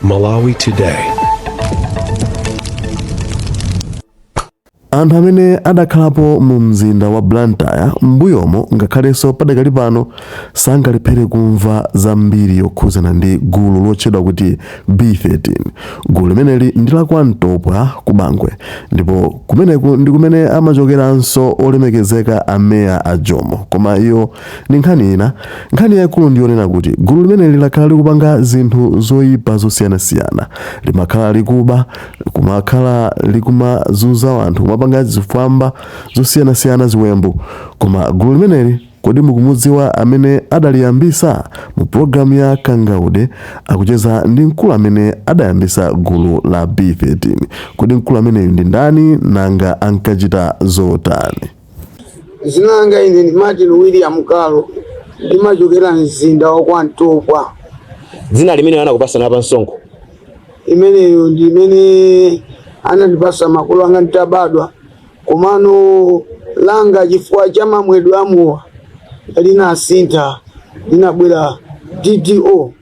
Malawi Today. Anthu amene adakhalapo mu mzinda wa Blantyre m'mbuyomo ngakhalenso padakali pano sangalephere kumva za mbiri yokhuzana ndi gulu lotchedwa kuti B13. Gulu limeneli ndi la kwa Ntopwa ku Bangwe ndipo kumeneku ndi kumene amachokeranso olemekezeka a meya a Jomo. Koma iyo ndi nkhani ina. Nkhani yaikulu ndi yonena kuti gulu limeneli lakhala likupanga zinthu zoyipa zosiyanasiyana. Limakhala likuba, kumakhala likumazunza anthu, kumapanga zifwamba zosiyanasiyana, ziwembu. Koma gulu limeneli kodi mukumudziwa amene adaliyambisa? Mu pulogalamu ya Kangaude akucheza ndi mkulu amene adayambisa gulu la B13. Kodi mkulu ameneyu ndi ndani, nanga ankachita zotani? Dzina langa ine ndi Martin William Kalo, ndimachokera mzinda wa kwa Ntopwa. Dzina limene anakupasani apa msonkho? Imeneyo ndi imene anandipasa makolo anga nditabadwa, komano langa chifukwa cha mamwedwe amowa linasintha, linabwera DDO,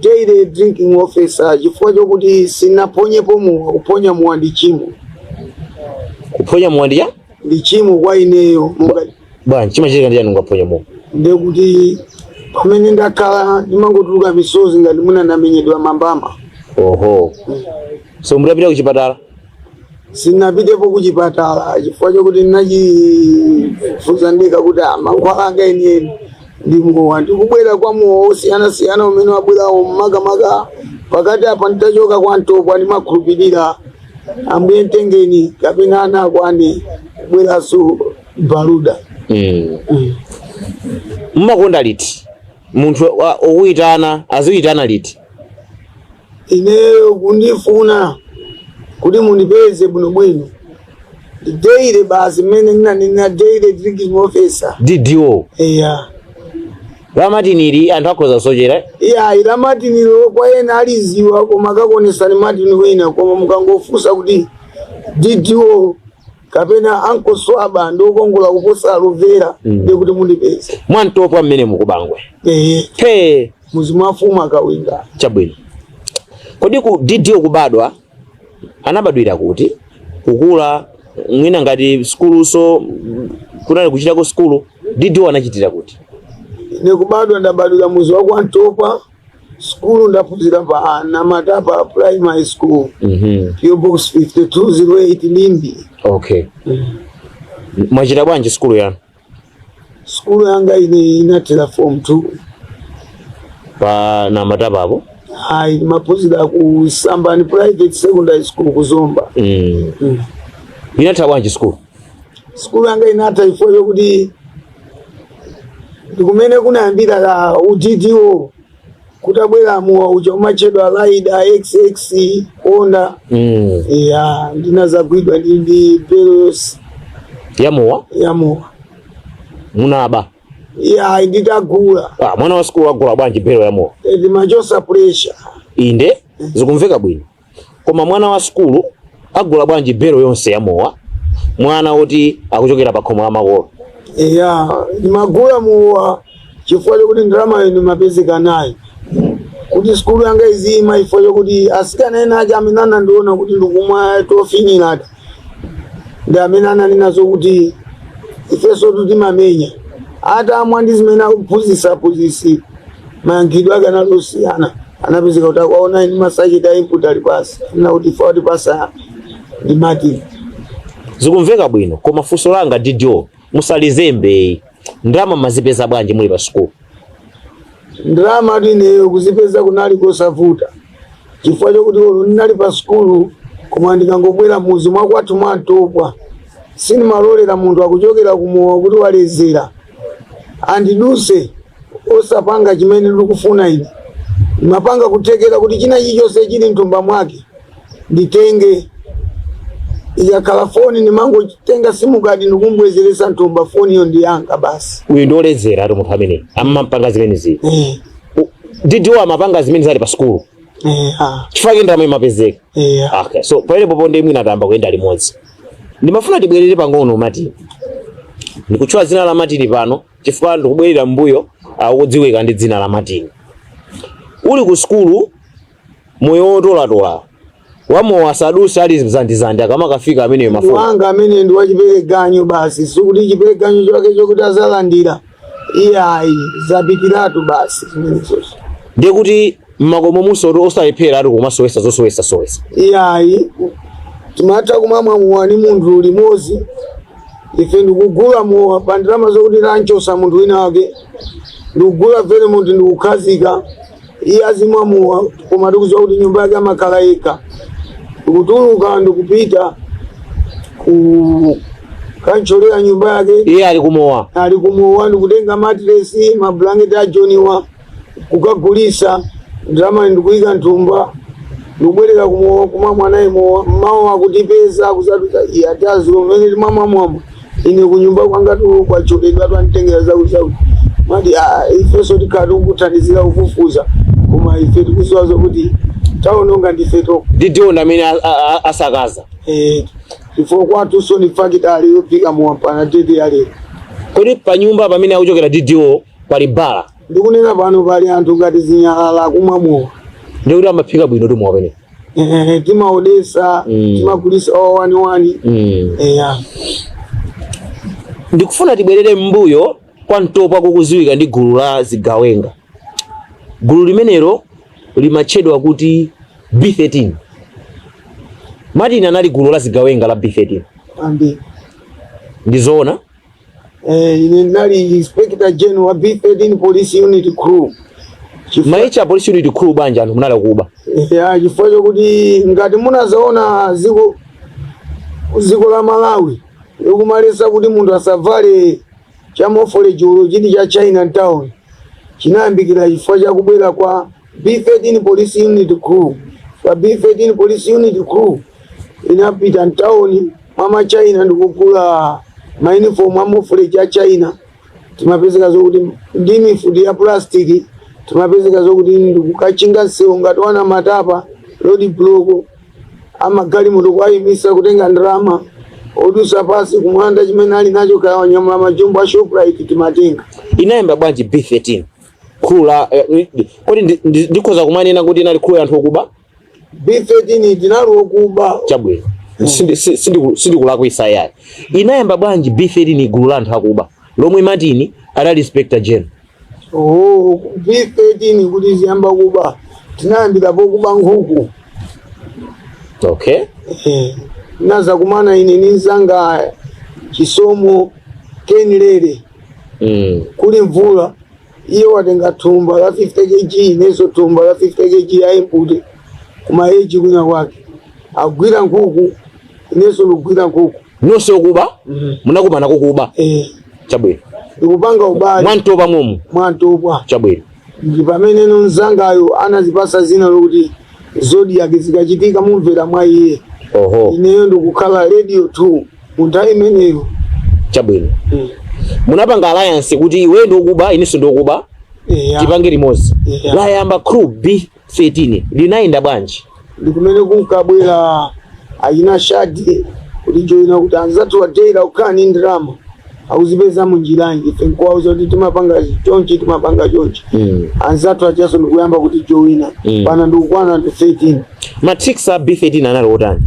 daily drinking officer, chifukwa chokuti sinaphonyepo mowa. Kuphonya mowa ndi chimo. Kuphonya mowa ndi cha? Ndi chimo kwa ineyo monga. Bwanji, chimachitika ndi chani mukaphonya mowa? Ndekuti pamene ndakhala ndimangotuluka misozi ngati mwina ndamenyedwa mambama. Oho, so mutapita kuchipatala? Sinapitepo kuchipatala chifukwa chokuti ndinachifunsa ndekha kuti mankhwala anga enieni ndi mowa. Ndikubwera kwa mowa osiyanasiyana umene wabwerawo, makamaka pakati apa nditachoka kwa Ntopwa, ndimakhulupirira Ambuye mtengeni kapena ana akwane kubweranso baluda. Mmakonda liti munthu okuyitana aziyitana liti? Ineyo kundifuna kuti mundipeze bwinobwino daily basi, mmene ndinanena, daily drinking officer. DDO. Eya. La Martin anthu akhoza kusochera. Iya, ila Martinilo kwa ena aliziwa, koma akakuonesani Martin wina. Koma mukangofunsa kuti DDO kapena Uncle Swaba ndiokongola kuposa Aluvera, ndikuti mundipeze. Mwantopwa mmene mu ku Bangwe? Ehe. He. Muzi mwa mfumu Kawinga. Chabwino, kodi ku DDO kubadwa anabadwira kuti, kukula, mwina ngati sukuluso kunali kuchitako sukulu, DDO anachitira kuti? Ine kubadwa ndabadwira muzi wa kwa Ntopwa. Sukulu ndaphunzira pa Namatapa Primary School, PO Box 5208, Limbe. Okay, mwachita bwanji sukulu yanu? Sukulu yanga ine inathera form 2. Pa Namatapapo? Ayi, maphunzira ku Sambani Private Secondary School ku Zomba. Inatha bwanji sukulu? Sukulu yanga inatha chifukwa chokuti ndikumene kunayambira la uDDO, kutabwera mowa uja umatchedwa Rider XX Honda. Ya, ndinazagwidwa ndi belos Ya mowa? Ya mowa. Munaba? Ya, nditagula. Ah, mwana wa sukulu agula bwanji belo ya mowa? Ndimachosa pressure. Inde, zikumveka bwino, koma mwana wa sukulu agula bwanji belo yonse ya mowa, mwana woti akuchokera pa khomo la makolo? Ya, ndimagula mowa chifukwa chokuti ndalama ino ndimapezeka nayo kuti sukulu yanga izima, chifukwa chokuti asikana ena aja amene anandiona kuti ndikumwa tofinyirata ndi amene ananena kuti ifenso timamenya atamwa, ndi zimene akuphunzitsa aphunzitsi, mayankhidwe ake anali osiyana. Anapezeka kuti akuwaona ine masachita input ali pasi, anena kuti ife watipasa ndi Martin. Zikumveka bwino, koma funso langa, DDO, musalizembe, ndalama mazipeza bwanji muli pa sukulu? Ndalama ineyo kuzipeza kunali kosavuta, chifukwa chokuti olo ndinali pa sukulu, koma ndikangobwera muzi mwakwathu mwa Ntopwa, sindimalolera munthu akuchokera kumowa kuti walezera andiduse osapanga chimene ndikufuna. Ine ndimapanga kuthekera kuti china chilichonse chili mthumba mwake nditenge. Ikakhala foni, ndimangotenga SIM card ndikumbwezeresa mthumba, foniyo ndi yanga basi. Uyu ndi olezera ati munthu amene amapanga zimenezi? Eh. DDO amapanga zimene zali pa sukulu? Eh, ah. Chifukwa chake ndalama imapezeka? Eh. Okay, so pamenepopo ndi mwina tayamba kuyenda limodzi. Ndimafuna tibwerere pang'ono. Martin, ndikutchula dzina la Martin pano chifukwa ndikubwerera mbuyo, akudziwika ndi dzina la Martin. Uli ku sukulu Moyo wotolatola wamowa sadusa ali zandizandi akamakafika ameneyo mafoni. Wanga amene ndi wachipereganyo basi, sikuti chipereganyo chake chokuti azalandira, iyayi, zapitiratu basi zimenezozo. Ndiye kuti mmakomo musoto osalephera ali kumasowesa zosowesa sowesa. Iyayi, timatha kumamwa mowa ni munthu limodzi, ife ndikugula mowa pa ndalama zokuti lanchosa munthu wina wake, ndikugula Velemont, ndikukhazika, iye azimwa mowa, koma tikudziwa kuti nyumba yake amakhala yekha. Ndikutuluka, ndikupita ku kancholera nyumba yake. Iye ali kumowa. Ali kumowa, ndikutenga matiresi, mablanketi a Joniwa, kukagulisa ndalama, ndikuyika nthumba, ndikubwerera kumowa kumamwa naye mowa. Mmawa akutipeza kuzatuza iyatazulo mmene timamwamwamwa, ine kunyumba kwanga tu kwacholedwa, twanditengera zakuzaku mati, "Ah, ifenso tikhala tikukuthandizira kufufuza, koma ife tikuziwa zokuti taononga ndife tokha." Ndidiona amene asakaza. Eh, chifukwa kwatunso ni fakitali yophika mowa pana tete yalero. Kodi pa nyumba pamene akuchokera DDO pali bala? Ndikunena pano pali anthu ngati zinyalala kumwa mowa. Ndiye kuti amaphika bwino tu mowa pamene. Eh, timaodesa. Timagulisa owa waniwani. Eya. Ndikufuna tibwerere m'mbuyo kwa Ntopwa kukuziwika ndi gulu la zigawenga. Gulu limenelo limatchedwa kuti B13. Martin anali gulu la zigawenga la B13? Ambi. Ndizoona? Eh, ine ndinali inspector general wa B13 police unit crew. Maicha police unit crew banja anthu munali kuba? Ya, chifukwa chokuti ngati munazaona ziko la Malawi likumalesa kuti munthu asavale camouflage ulo chili cha China town, chinayambikira chifukwa chakubwera kwa B13 police unit crew. Pa B13 police unit crew inapita mtawuni mwa machina ndikugula mauniform a camouflage a China. Timapezeka zokuti ndi mifuti ya plastic, timapezeka zokuti ndikukachinga msewu ngati wana matapa road block, amagalimoto kuwayimisa, kutenga ndalama, odusa pasi kumwanda chimene ali nacho, kaya wanyamula majumbo a Shoprite, timatenga. Inayamba bwanji B13 crew la kodi ndikhoza kumanena kuti inali crew ya anthu okuba? B13 tinali okuba. Chabwino. Sindikulakwisa yayi. Inayamba bwanji B13, gulu la anthu akuba lomwe Martin adali inspector general? Oh, B13 kuti ziyamba kuba, tinayambirapo kuba nkhuku. Eh, naza kumana ine ninzanga Chisomo Kenilere. Kuli mvula, iye watenga thumba la 50 kg, inenso thumba la 50 kg ya input kumaeji kwina kwake, agwira nkhuku, inenso ndikugwira nkhuku. Nonse okuba munakumana kukuba? Eh. Chabwino. Ndikupanga ubale. Mwantopwa momu? Mwantopwa. Chabwino. Ndi pamene nzangayo anazipasa zina lokuti Zodiac, zikachitika mumvera mwa iye. Ineyo ndikukhala Radio 2 mu nthawi imeneyo. Chabwino. Munapanga alliance kuti iwe ndikuba, inenso ndikuba, tipange limodzi. Layamba crew B13 linayenda bwanji? Ndikumene kunkabwera achina Shadi kuti joina, kuti anzathu wateira kukhala ni ndalama akuzipeza munjiranji, ife nkuwauza kuti timapanga chonchi, timapanga chonchi. Anzathu achaso ndikuyamba kuti joina. Pana ndikukwana anthu 13. Ma tricks a B13 anali otani?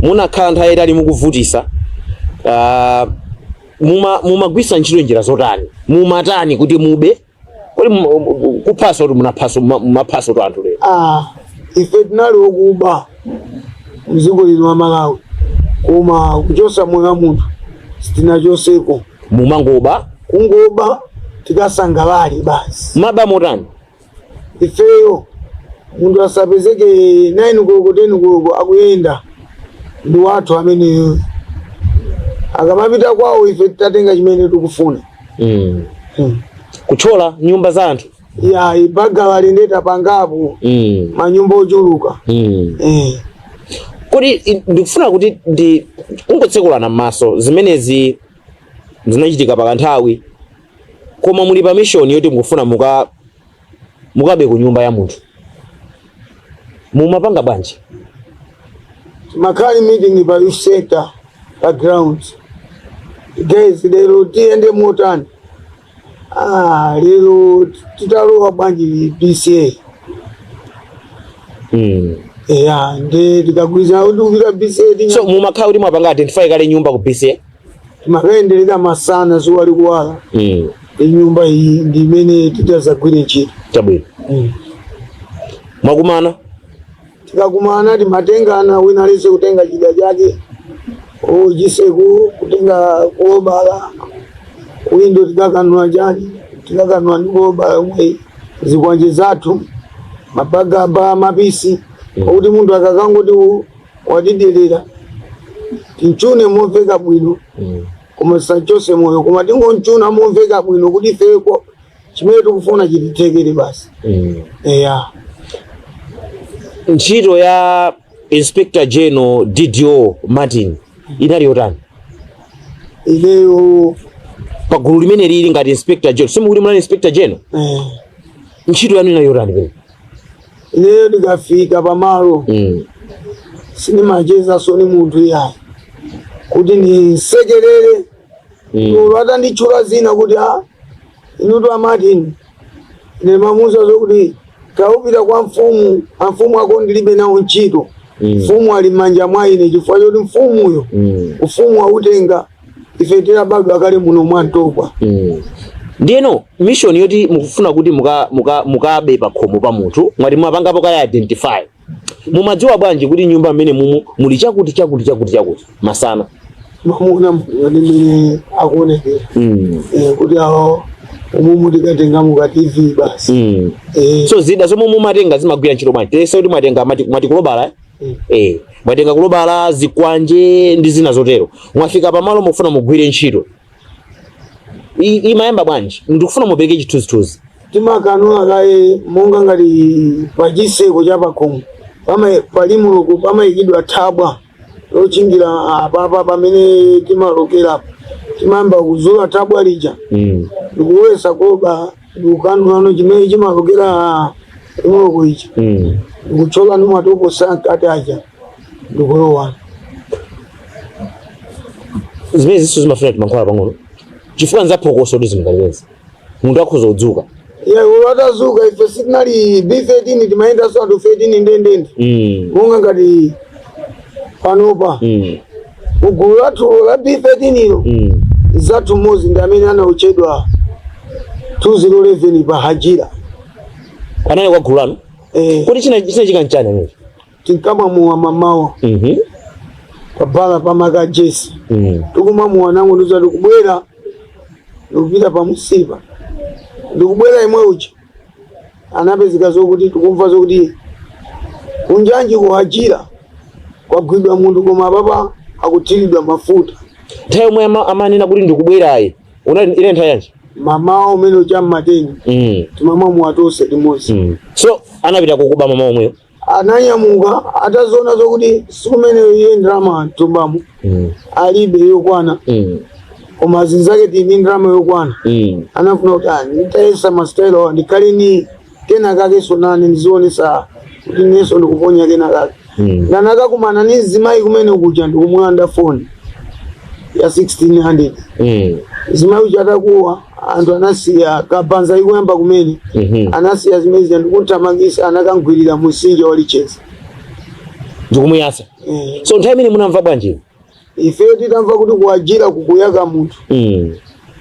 Munakhala nthawi yayitali mukuvutisa, mumagwisa ntchito njira zotani? Mumatani kuti mube? Kodi kuphaso kuti munaphaso, mumaphaso to anthu lero? Ah, ife tinali okuba mdziko lino la Malawi, koma kuchosa moyo wa munthu sitinachoseko. Mumangoba? Kungoba tikasangalale basi. Maba motani? Ifeyo munthu asapezeke 9 koloko, 10 koloko akuyenda, ndi wathu ameneyo. Akamapita kwawo, ife titatenga chimene tikufuna. Kuchola nyumba za anthu? Ya, ibagala ndeta pangapo manyumba ochuluka. Eh. Kodi ndikufuna kuti ndi kungotsekulana m'maso, zimenezi zinachitika pakanthawi, koma muli pa mission yoti mukufuna mukabe ku nyumba ya munthu, mumapanga bwanji? Makali meeting pa youth center pa ground, guys, lero tiyende motani? Ah, lero titalowa bwanji BCA? Eya, ndi tikagwirizana kuti kupita B13. So mumakhala kuti mwapanga identify kale nyumba ku BC? Timakayenderera masana, zuwa likuwala. Nyumba iyi ndi imene titazagwire ntchito. Chabwino. Mwakumana. Tikakumana timatengana, wina aliyense kutenga chida chake, ochiseku kutenga kolobala, windo tikakanula chani, tikakanula ndi kolobala yomwe, zikwanje zathu, mabagaba, mapisi, pakuti munthu akakangoti watidelera tinchune momveka bwino. Koma tisachose moyo, koma tingonchuna momveka bwino kuti ifeko chimene tikufuna chitithekere basi. Eya. Ntchito ya Inspector General DDO Martin inali yotani? Ineyo? Pa gulu limene lili ngati Inspector General, simukuti munali Inspector General? Eh. Ntchito yanu inali yotani pene? Ineyo ndikafika pamalo, sindimacheza ni munthu iyayi kuti nisekerere. Olo atanditchula zina kuti a inutu amartin, ine mamuza zokuti kaupita kwa mfumu, amfumu ako ndilibe nawo ntchito. Mfumu ali m'manja mwa ine, chifukwa choti mfumuyo ufumu autenga ife tilabadwa kale muno mwantopwa. Ndiyeno mission yoti mukufuna kuti mukabe pa khomo pa munthu, mwati mwapangapo kaya identify, mumadziwa bwanji kuti nyumba mmene mumu muli chakuti chakuti chakuti chakuti masana? Mamuna ndimene akuonekera. Kuti awo umumu tikatenga muka TV basi. So zida zomwe mumatenga zimagwira ntchito bwanji? Tese kuti mwatenga mati kulobala, eh? Mwatenga kulobala, zikwanje ndi zina zotero, mwafika pamalo mukufuna mugwire ntchito. Imayamba bwanji? Ndikufuna mupereke chithunzithunzi. Timakanula kaye, monga ngati pachiseko cha pakhomo pali muloko, pamayikidwa thabwa lochingira apapa pamene timalokerapo. Timayamba kuzula thabwa lija, ndikuwesa koba, ndikukanulano chimene chimalokera muloko ichi, ndikuchola ndi matokosa mkati aja, ndikulowa. Zimene ziso zimafuna timankhwala pang'ono, chifukwa nzaphokoso kuti zimungalipeza munthu akhoza kudzuka. Iye ulo atazuka, ife sitinali B13, timayendanso anthu 13 ndendende. Monga ngati panopa, kugulu lathu la B13 ilo, zathu mmodzi ndi amene anauchedwa 2011 pa Hajira. Anali kwa gulu lanu? Eh. Kuti china chikanchani amene? Tinkamwamuwa mamawa pabala pamaka jesi. Tikumwamuwa nango ndiza ndikubwera, ndikupita pamusipa, ndikubwera imwe uja anapezeka zokuti tikumva zokuti kunjanji kuhajira kwagwidwa munthu, koma papa akuthiridwa mafuta. Nthawi yomwe amanena kuti ndikubwerayi unali ine nthawi yanji? Mamawa umene ucha mmateni. Timamwamuwa tonse limodzi. So anapita kukuba mama omweyo? Ananyamuka ataziona zokuti sikumene iye ndalama mtumbamo alibe yokwana, koma zinzake tini ndalama yokwana. Anafuna kuti ah, nditayesa masitayilo awa, ndikhale ni kena kake sonane, ndizionesa kuti nenso ndikuponya kena kake. Ndanakakumana ni zimayi kumene kuja, ndikumulanda foni ya 1600. Zimayi uja atakuwa, anthu anasiya kabanza ikuyamba kumene. Anasiya zimene ndikunthamangisa, anakangwirira mumtsinje walicheza. Ndikumuyasa? Eh. So nthawi imene munamva bwanji? Ife titamva kuti kuajira kukuyaka munthu,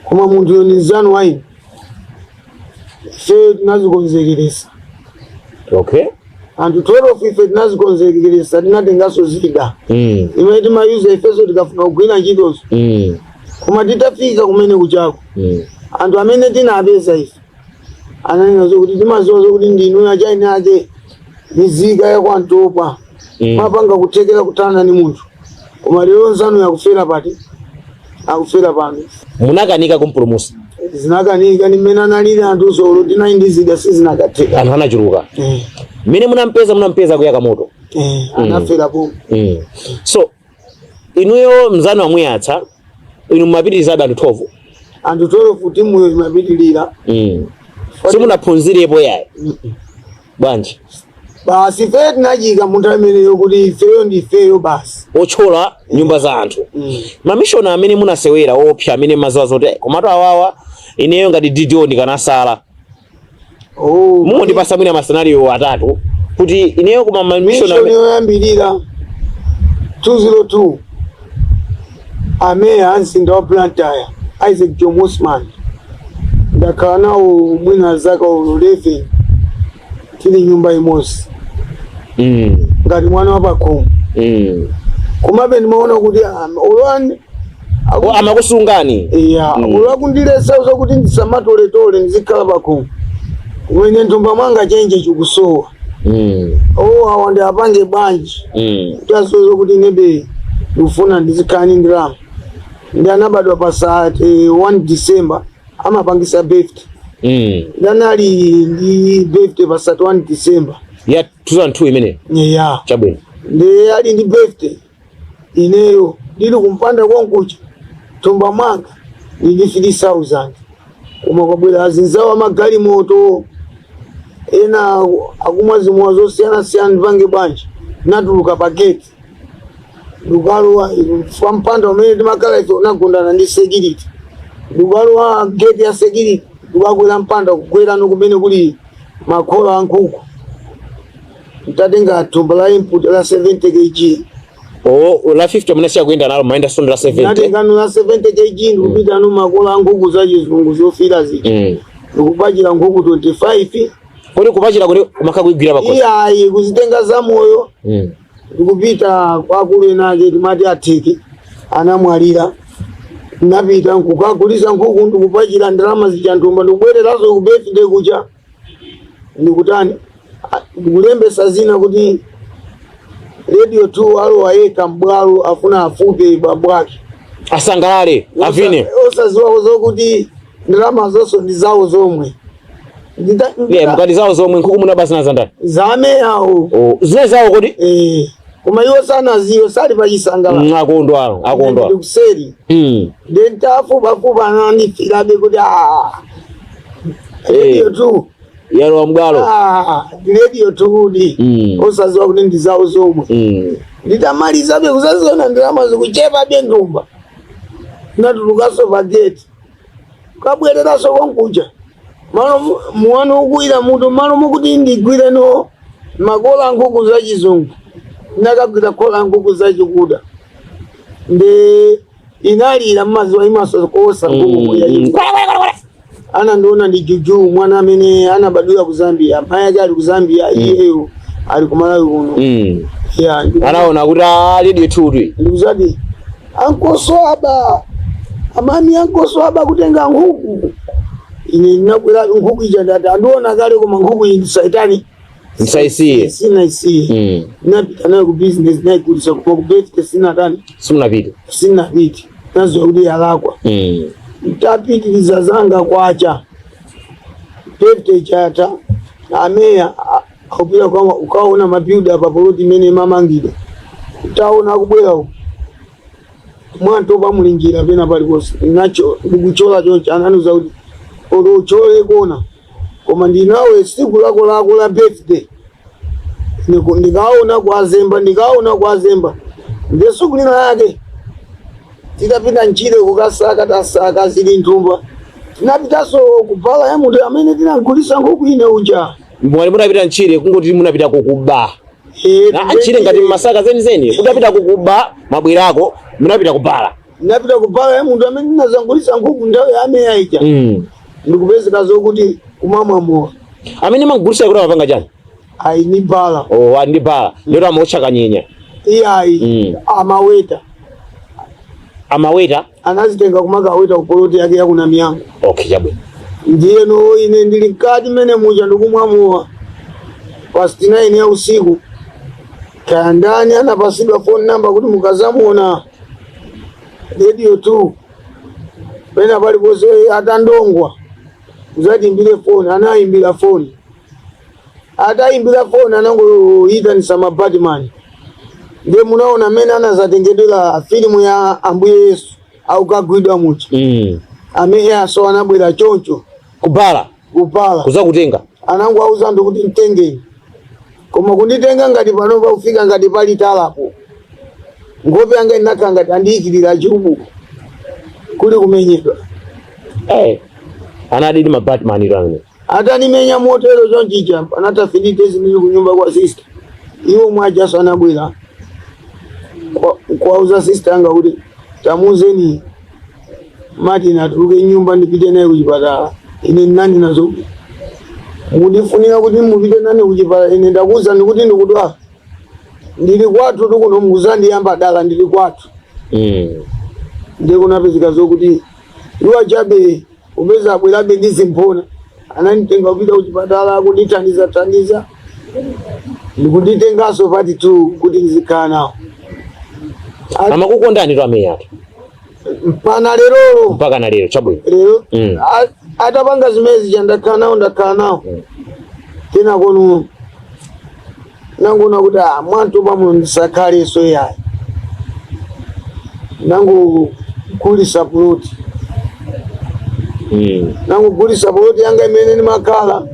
koma munthuyo ni mzanu wa ine, ife tinazikonzekeresa. Anthu 12 ife tinazikonzekeresa, tinatenganso zida imene timayuza ifenso tikafuna kugwira ntchitozo. Koma titafika kumene kuchako, anthu amene tinapeza ife ananena zokuti timaziwa zokuti ndinu achaini ake mizika ya kwantopwa, mapanga kuthekera kuthana ni munthu, koma lero nzanu yakufera pati, akufera pano. Munakanika kumpulumusa? Zinakanika ni mmene analili anthu solo tinali ndi zida, sizinakatheka. Anthu anachuluka. Eh. Mmene munampeza kuyaka moto? Eh, anafera pomwe. So inuyo mzanu amuyatsa, inu mumapitirizabe anthu 12? Anthu 12, timuyo imapitilira. Simunaphunzirepo yayi? Bwanji? Basi, ife tinachika munthu ameneyo kuti ifeyo ndi ifeyo basi. Otchola nyumba za anthu. Ma mission amene munasewera opsa, amene maziwa zoti "Eh, komatu awawa ineyo ngati DDO ndikanasala." Oh, Mungondipasa mwina ma scenario atatu Kuti ineyo kuma ma mission Mission yoyambirira 202, ameya amzinda wa Blantyre Isaac Jomo Osman, ndakhala nawo mwina zaka 11 tili nyumba imodzi ngati mwana wa pakhomo. Komabe ndimaona kuti ulwani O, amakusungani. Iya. Ulwakundilesa kuti ndisamatoletole, ndizikhala pakhomo, kumene nthumba mwanga chenje chikusowa. O, awa ndi apange bwanji kuti asoze kuti nebe ndikufuna ndizikhala ndi ndalama? Ndi anabadwa pa 1 December, amapangisa birthday. Ndanali ndi birthday pa 31 December. Ya 2002 imene? Ya. Chabwino. Ndi ali ndi birthday, ineyo ndili kumpanda konkucha, thumba mwanga ndili 3000, koma kwabwera azinzawo amagalimoto ena akumwa zimwa zosiyanasiyana. Ndipange bwanji? Natuluka pa gate, ndikalowa kwa mpanda umene timakhala ife unagundana ndi security. Ndikalowa gate ya security, ndikakwera mpanda, kugwerano kumene kuli makhola a nkhuku, ntatenga thumba la input la 70 kg. O, la 50 munasiya kuyenda nalo, mayenda sondo la 70. Natengano la 70 kg, ndikupita no makola a nkhuku zachizungu zofira zija, ndikupachira nkhuku 25. Kodi kupachira kuti kumakha kuigwira pakhosi? Iyayi, kuzitenga za moyo. Ndikupita kwakulu enake, timati atheke, anamwalira. Napita nkukagulisa nkhuku, ndikupachira ndalama zija nthumba, ndikubwereranso ku birthday kucha. Ndikutani? Ndikulembesa zina kuti Radio 2 alowa yekha mbwalo, afuna afupe bambo ake. Asangalale, avine. Osaziwa zokuti ndalama zonso ndi zawo zomwe. Yeah, mukati zawo zomwe, nkhuku munaba zina zandani? Zameyawo. Oh, zina zawo kodi? Eh, koma iwo sanaziwe, sali pachisangala. Akondwa, akondwa. Ndili kuseri. Ndentafupafupa, anandifirabe kuti ah, Radio 2 Yalowa mbwalo. Ah, ndi Radio 2 di. Osaziwa kuti ndi zawo zomwe. Nditamalizabe, kusaziona ndalama zikuchepa bye nthumba, natulukaso pa gate, kabwereranso konkuja, malo muwano ukwira mutu, malo mukuti ndigwire no makola a nkhuku zachizungu, ndakagwira khola a nkhuku zachikuda. Ndi inalira mmaziwa imasokosa nkhuku kuya. Anandiona ndi Juju, mwana amene anabadwira ku Zambia, mayi ake ali ku Zambia, iyeyo ali ku Malawi kuno. Yeah, Anaona kuti a Radio 2 twi. Ndikuzati, "Ankoso aba, amami, ankoso aba kutenga nkhuku." Ine ndinakwera nkhuku ija, ndati andiona kale, koma nkhuku iyi ndisaitani? Ndisaisiye. Sinaisiye. Napita nayo ku business, naigulisa, koma ku birthday sinatani? Simunapita. Sinapite, naziwa kuti yalakwa. Ntapitiriza zanga, kwacha birthday chata, ameya akupita ukaona mabuilder pa poloti imene imamangidwa. Taona akubwera uku, mwantopa mulinjira pena paliponse, nacho ndikuchola choncho. Ananiuza kuti olo uchole kona, koma ndinawe siku lako lako la birthday. Ndikaona kwazemba, ndikaona kwazemba. Ndiye siku lina yake titapita mchire kukasaka, tasaka zili nthumba, tinapitanso kubhala ya munthu amene tinagulisa nkhuku ine uja. Mwali munapita mchire, kungoti munapita kukuba. Eh. Na mchire ngati mmasaka zenizeni, kutapita kukuba, mabwerako munapita kubala. Napita kubhala ya munthu amene tinazangulisa nkhuku nthawi ya ameya ija. Ndikupezeka zokuti kumamwamowa. Amene mangulisa kuti amapanga chani? Ayi, ni bala. Oh, ali ndi bala lero, amaotcha kanyenya? Iyayi. Amaweta. Amaweta. Anazitenga kumakaweta kupoloti yake yakuna miyango. Okay, chabwino. Ndiyeno ine ndili mkati mene muja ndikumwamowa past 9 ya usiku, kaya ndani anapasidwa phone number kuti mukazamuona Radio 2 pena paliponse atandongwa muzatiimbire foni. Anayimbira foni, atayimbira foni anangoyitanisa mabatman. Ndiye munaona amene anazatengedwera filimu ya Ambuye Yesu aukagwidwa muja. Amene aso anabwera choncho. Kubala. Kupala. Kuzakutenga. Anango auza anthu kuti mtengeni, koma kunditenga ngati panopa, kufika ngati pali talapo, nkhope yanga inakhala ngati andiyikirira chubu, kuli kumenyedwa. Eh. Anadidi mabatman ilo amene. Atanimenya motero chonchicha, panatha 3 days ndili kunyumba kwa sister. Iwo mwajaso anabwera kwauza sister anga kuti tamuzeni Martin atuluke nyumba, ndipite naye kuchipatala. Ine nani nazo mukundifunika kuti mupite nane kuchipatala? Ine ndakuwuzani kuti ndikudwala, ndili kwathu tikuno, mukuzandiyamba dala, ndili kwathu. Ndiye kunapezeka zokuti iwo chabe upeza abwerabe ndi zimphona, ananditenga kupita kuchipatala, kundithandiza thandiza, ndikunditenganso part two kuti ndizikhala nawo. Amakukondani to ameyi atu? Mpana lerolo. Mpaka na lero, chabwino. Lero. Atapanga zimene zija, ndakhala nawo, ndakhala nawo. Tena kono nangona kuti ah, mwantu pamuno ndisakhaleso yayi, nangogulisa puloti. Nangogulisa puloti yanga imene ndimakhala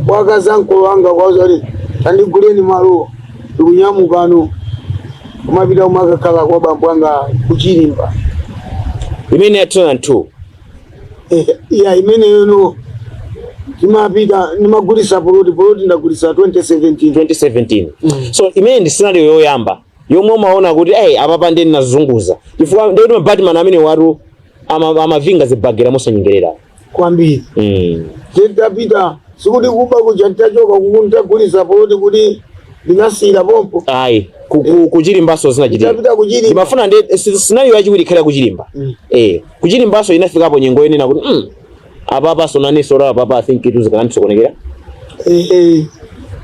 kwa mkolo wanga, kwauza kuti tandiguleni maluwa, ndikunyamukano kumapita kumakakhala kwa bambo anga kuchilimba. Imene ya 2002? Eh, ya, imeneyo no, timapita ndimagulisa puloti, puloti ndagulisa 2017. 2017. So imene ndi scenario yoyamba yomwe umaona kuti hey, apapa ndi ndinazunguza, chifukwa ndikuti mabatman amene watu amavinga zibagera mosanyengerera. Kwambiri. Titapita, sikuti kuba kuja ntachoka kuku ntagulisa puloti kuti ndinasiyira pompo. Ayi, kuchilimbaso zinachitika? Nditapita kuchilimba. Ndimafuna ndi scenario yachiwiri ikhale kuchilimba. Kuchilimbaso inafikapo nyengo yenena kuti apapa sonaniso la apapa, I think itu zikanandisokonekera. Eh, eh,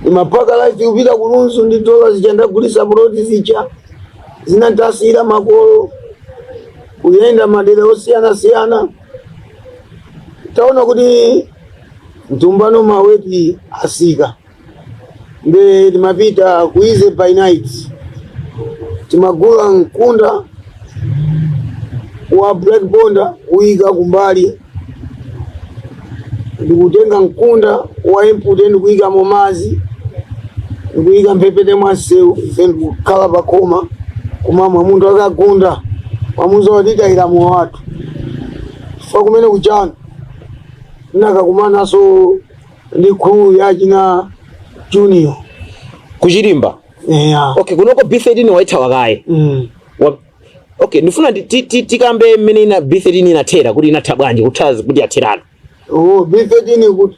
ndimapaka life kupita kulunzu ndi dola zija ndagulisa puloti zija zinantasiyira makolo, kuyenda madera osiyana-siyana. Taona kuti mtumbano maweti asika, nde timapita ku Easy by Night, timagula mkunda wa Black Bonda kuyika kumbali, ndikutenga mkunda wa empty ndikuyika mumazi, ndikuyika mphepete mwa msewu. Ife ndikukhala pakhoma kumamwa. Munthu akagunda wamuza watitayira mowa wathu, chifukwa kumene kuchano ndinakakumanaso ndi crew yachina Junior. Kuchilimba? Yeah. Okay, kunoko B13 waithawa kaye? Mm. Okay, ndifuna tikambe mmene ina B13 inathera, kuti inatha bwanji, kutha kuti yatheratu. Oh, B13 kuti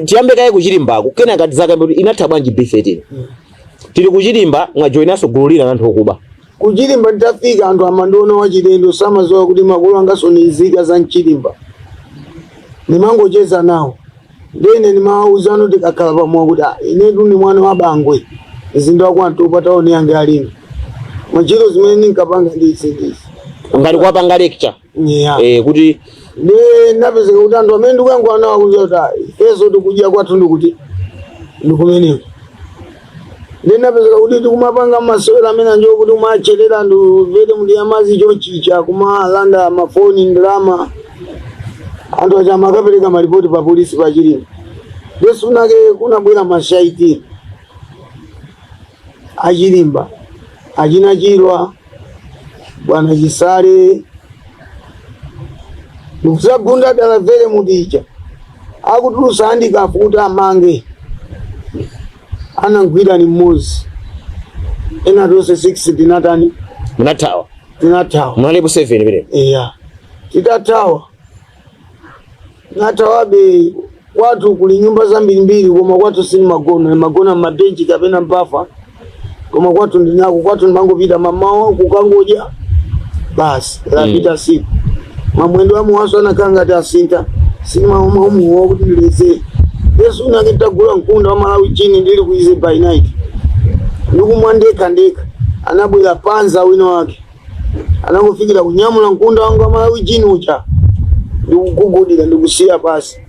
Tiyambe kaye kuchilimbako, kenaka tizakambe kuti inatha bwanji B13. Tili kuchilimba, mwajoyinanso gulu lina la anthu okuba. Kuchilimba nditafika, anthu amandiona wachilendo, samazowa kuti makolo angasonizika za mchilimba. Nimangocheza nawo, ndene nimawawuzano tikakhala pamwe kuti ah, inetu ni mwana wa Bangwe, mzinda wa kwantopa, taoni yange alini machiro zimene ninkapanga ndisi ndisi. Ngati kuwapanga lecture? Yeah. Kuti Nde napezeka kuti anthu amene ndikuyankhula nawo akuti ah, ifeso tikudya kwathu ndikuti ndikumeneko. Nde napezeka kuti tikumapanga masewera amene anjo kuti umacherera anthu vete muli amazi chochicha, kumalanda mafoni, ndalama. Anthu aja amakapereka malipoti pa polisi pa Chilimba. Ndesunake kunabwera mashaiti achilimba, achina Chilwa, bwana Chisale, ndikusagunda dala vere muticha akutulusa handcuff kuti amange. Anangwira ni mmodzi, ena tonse 6 tinatani? Munathawa? Tinathawa. Munalipo 7 pene? Iya, titathawa nathawabe. Kwathu kuli nyumba zambirimbiri, koma kwathu sinimagona, nimagona mmabenchi kapena mpafa, koma kwathu ndinako. Kwathu ndimangopita mamawa kukangodya basi, lapita siku. Mamwendo amuwaso anakhala ngati asintha, sinimamwamuwa kuti ndileze. Yesu unake nditagula mkunda wa Malawi chini, ndili ku Easy by Night, ndikumwa ndekha ndekha, anabwera panza wina wake, anangofikira kunyamula mkunda wanga wa Malawi chini ucha ndikugugudira ndikusiya pasi.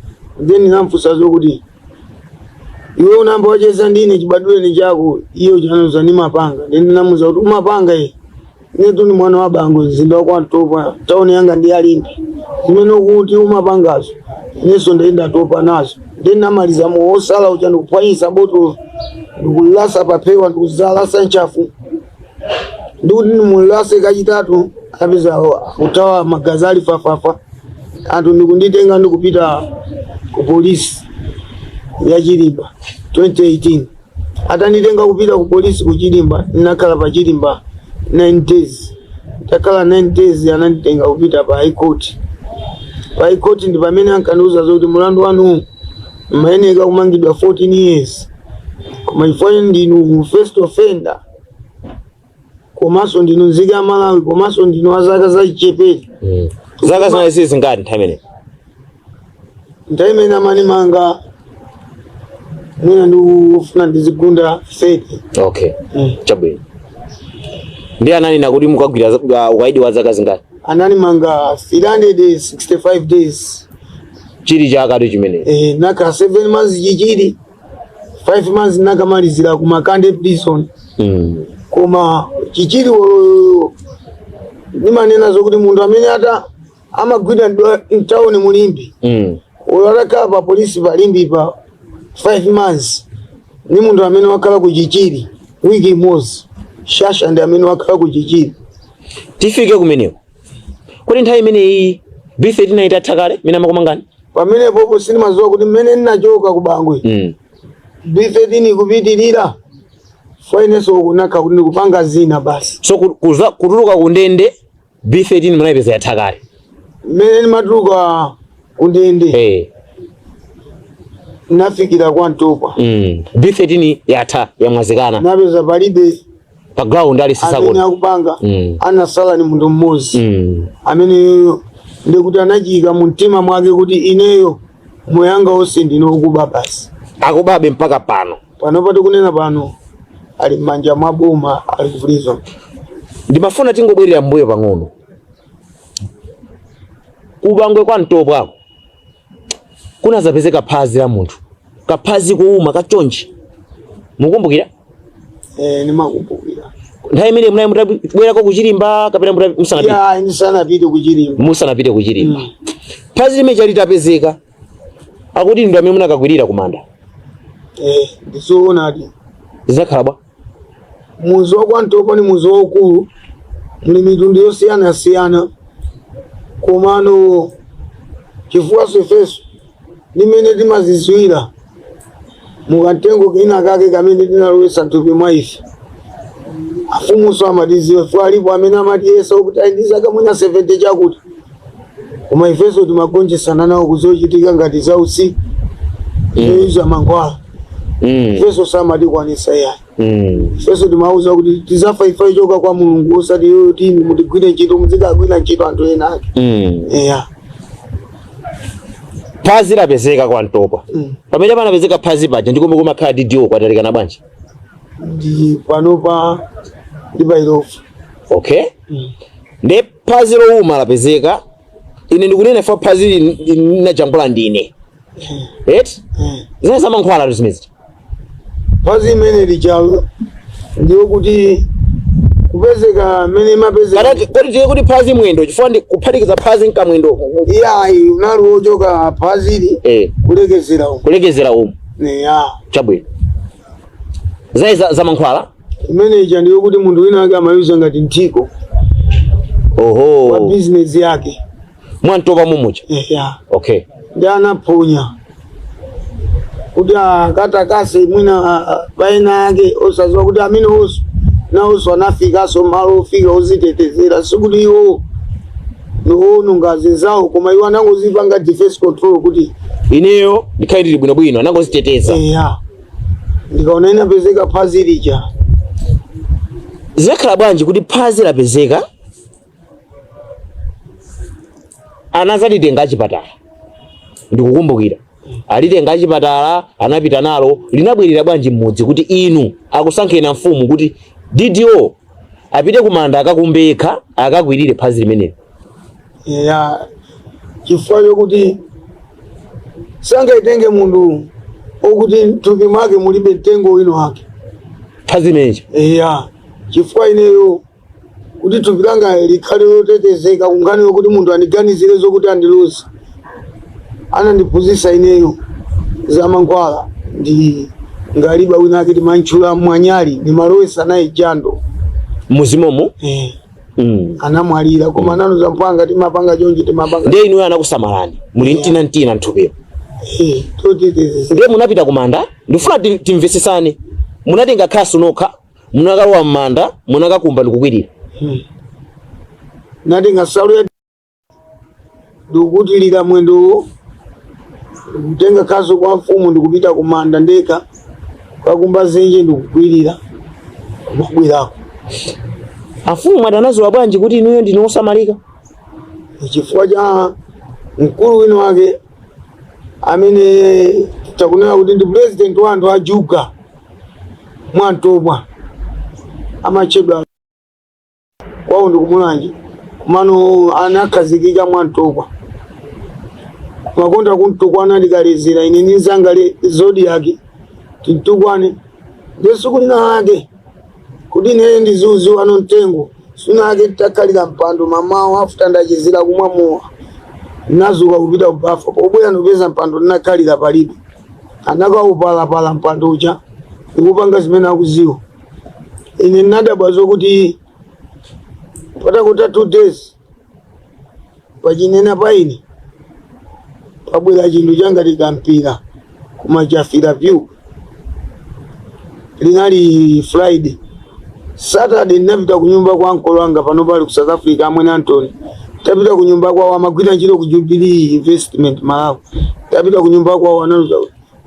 Then ndinamfunsa zokuti iwe unamba wacheza ndine chibaduleni chako iyo chanoza ndimapanga. Then ndinamuza kuti umapanga iye, inetu ni mwana wa Bango, mzinda wa kwantopa, tauni yanga ndi Alimbi. Zimene ukuti umapangazo inenso ndayindatopa nazo. Then namaliza muosala ucha ndikuphwanyisa botolo, ndikulasa paphewa, ndikuzalasa nchafu, ndikuti ndimulase kachitatu, apeza akutawa magazi ali fafafa. Anthu ndikunditenga ndikupita ku polisi. Ya Chirimba 2018. Atanditenga kupita ku polisi ku Chirimba, ndinakhala pa Chirimba 9 days. Takhala 9 days, ananditenga kupita pa High Court. Pa High Court ndi pamene ankandiuza zoti mulandu wanu mmayeneka kumangidwa 14 years, koma chifukwa ndinu first offender, komanso ndinu nzika ya Malawi, komanso ndinu azaka zachichepere. Zaka zinali zingati nthawi imeneyi? Nthawi imene amandimanga mwina ndikufuna ndizigunda 30. Okay. Chabwino. Ndi ananena kuti mukagwira ukaidi wa zaka zingati? Anandimanga 365 days. Chili chakatu chimenechi? Eh, naka 7 months Chichiri, 5 months nakamalizira ku Makande Prison. Koma Chichiri nimanena zokuti munthu amene ata amagwira mtawuni mu Limbe, uyo atakhala pa polisi pa Limbe pa 5 months ni munthu amene wakhala ku Chichiri wiki imodzi, shasha ndi amene wakhala ku Chichiri. Tifike kumeneko. Kodi nthawi imeneyi B39 itatha kale mene amakumangani? Pamene popo sindimadziwa kuti mmene ndinachoka ku Bangwe B13 ikupitirira fainenso kunakha kuti ndikupanga zina basi. So kutuluka ku ndende B13 munayipeza yatha kale? Mmene ndimatuluka ku ndende, nafikira kwa Ntopwa. B13 yatha, yamwazikana. Napeza palibe pa ground ali amene sisakona akupanga. Anasala ni munthu mmodzi ameneyo, ndikuti anachiyika mu mtima mwake kuti ineyo moyo wanga wonse ndine wokuba basi. Akubabe mpaka pano? Panopa tikunena pano ali m'manja mwa boma, ali ku prison. Ndimafuna tingobwerera mbuyo pang'ono. Kubangwe kwa Ntopwako kunazapezeka phazi la munthu, kaphazi kuuma kachonchi, mukumbukira? Eh, nimakumbukira. Nthawi imene munali mutabwerako kuchilimba kapena musanapite? Ya, ndisanapite kuchilimba. Musanapite kuchilimba. Phazi limene chalitapezeka, akuti ndi amene munakakwirira kumanda. Eh, ndizoonadi. Zinakhala bwa? Muzi wa kwa Ntopwa ni muzi waukulu, muli mitundu yosiyanasiyana, komano chifukwa ifeso limene timaziziwira mukamtengo kina kake kamene tinalowesa mthupi mwa ife, afumunso amatiziwa chifukwa alipo amene amatiyesa kuti ali ndi zaka mwina 70 chakuti, koma ifenso timagonjesana nawo kuzochitika ngati za usiku, zoyuza mankhwala. Ifenso samatikwanisa yayi. Ifenso timauza kuti tizafa ifa ichoka kwa Mulungu, osati yoyo tini mutigwire ntchito, muzikagwira ntchito anthu ena ake. Eya. Phazi lapezeka kwa Ntopwa. Pamene panapezeka phazi paja ndikomwe kumakhala DDO kwatalikana bwanji? Ndi panopa ndi pa Illovo. Okay. Nde phazi lowuma lapezeka. Ine ndikunena fa phazi linajambula ndine eti? Zina zamankhwala zimenezi. Phazi imene lijalo ndiyo kuti kupezeka amene imapezeka. Kana kodi tiye kuti phazi mwendo, chifukwa ndi kuphatikiza phazi nkamwendo? Iyayi, unali wochoka phazili kulekezera umu. Kulekezera umu. Ya. Chabwino, zai za mankhwala. Imene ija ndiyo kuti munthu wina ake amayuza ngati mthiko wa bizinesi yake. Mwantopa mumucha? Ya. Okay. Ndi anaphonya kuti akatakase mwina paena ake, osadziwa kuti amene onso nawonso anafikanso malo ofika ozitetezera. Sikuti iwo niwononga azinzawo, koma iwo anangozipanga defense control kuti ineyo ndikhale ndili bwinobwino, anangoziteteza. Eya, ndikaona inapezeka phazi lija. Zinakhala bwanji kuti phazi lapezeka, anazalitenga achipatala? Ndikukumbukira alitenga achipatala, anapita nalo, linabwerera bwanji mmudzi kuti inu akusankheni mfumu kuti DDO apite kumanda akakumbe yekha, akakwirire phazi limenelo? Ya, chifukwa chokuti sangaitenge munthu okuti mthupi mwake mulibe mtengo wino wake. Phazi limenechi? Eya, chifukwa ineyo kuti thupi langa likhale lotetezeka kunkhani yokuti munthu andiganizire zokuti andiluze, anandiphunzitsa ineyo za mankhwala ndi ngaliba wina ake timantchula Mwanyali, ndimalowesa naye jando. Muzimomo? Eh. Anamwalira, koma nanu zampanga timapanga chonchi, timapanga. Ndiye inuyo anakusamalani muli mtina mtina mthupimo? Eh, totetezesa. Ndiye munapita kumanda. Ndifuna timvesesane. Munatenga khasu nokha, munakalowa m'manda, munakakumba ndikukwirira. Natenga nsalu ya ndikukutilira mwendowo, ndikutenga khasu kwa mfumu, ndikupita kumanda ndekha kakumba zenje, ndikukwirira, kumabwerako. Afumu mwati anaziwa bwanji kuti inuyo ndinu osamalika? Chifukwa cha mkulu wina wake amene takunena kuti ndi president wa anthu ajuga mwantopwa, amatchedwa, kwawo ndi kumulanje, kumano anakhazikika mwantopwa, makonda kuntukwana. Ndikalezera ine ndi nzanga Zodiac tintukwane. Ndi siku lina ake kuti ine ndiziuziwa ano mtengo suna ake takhalira mpando mamawo afuta, ndachezera kumwa mowa, nazuka kupita kubafa, pobwera ndikupeza mpando ndinakhalira palibe. Anakaupalapala mpando uja ndikupanga zimene akuziwa. Ine ndinadabwa zokuti patakuta 2 days pachinena pa ine pabwera chinthu changati kampira koma chafira pyu. Linali Friday. Saturday ndinapita kunyumba kwa ankolo anga, pano pali ku South Africa, amwene Antony. Tapita kunyumba kwawo, amagwira ntchito ku Jubilee Investment Malawi. Tapita kunyumba kwawo, anauza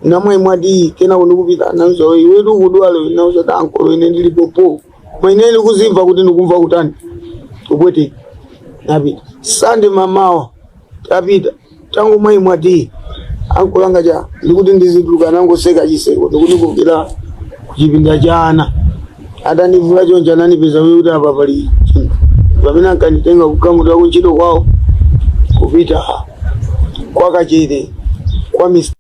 namwe mwati kenako ndikupita, anauza, "Iwetu ukudwala." Nauza ta, "Ankolo, ine ndili popo, koma ine ndikuzimva kuti ndikumva kutani, kupweteka." Napita Sunday mamawa, tapita tangu mwayi mwati ankolo anga cha ndikuti ndizituluka, nangoseka chiseko ndikundikokera kuchipinda cha ana. Atandivula choncho, anandipeza kuti apa pali chinthu. Pamene ankanditenga kukamuta kuntchito kwawo kupita kwa Kachere kwa Mr.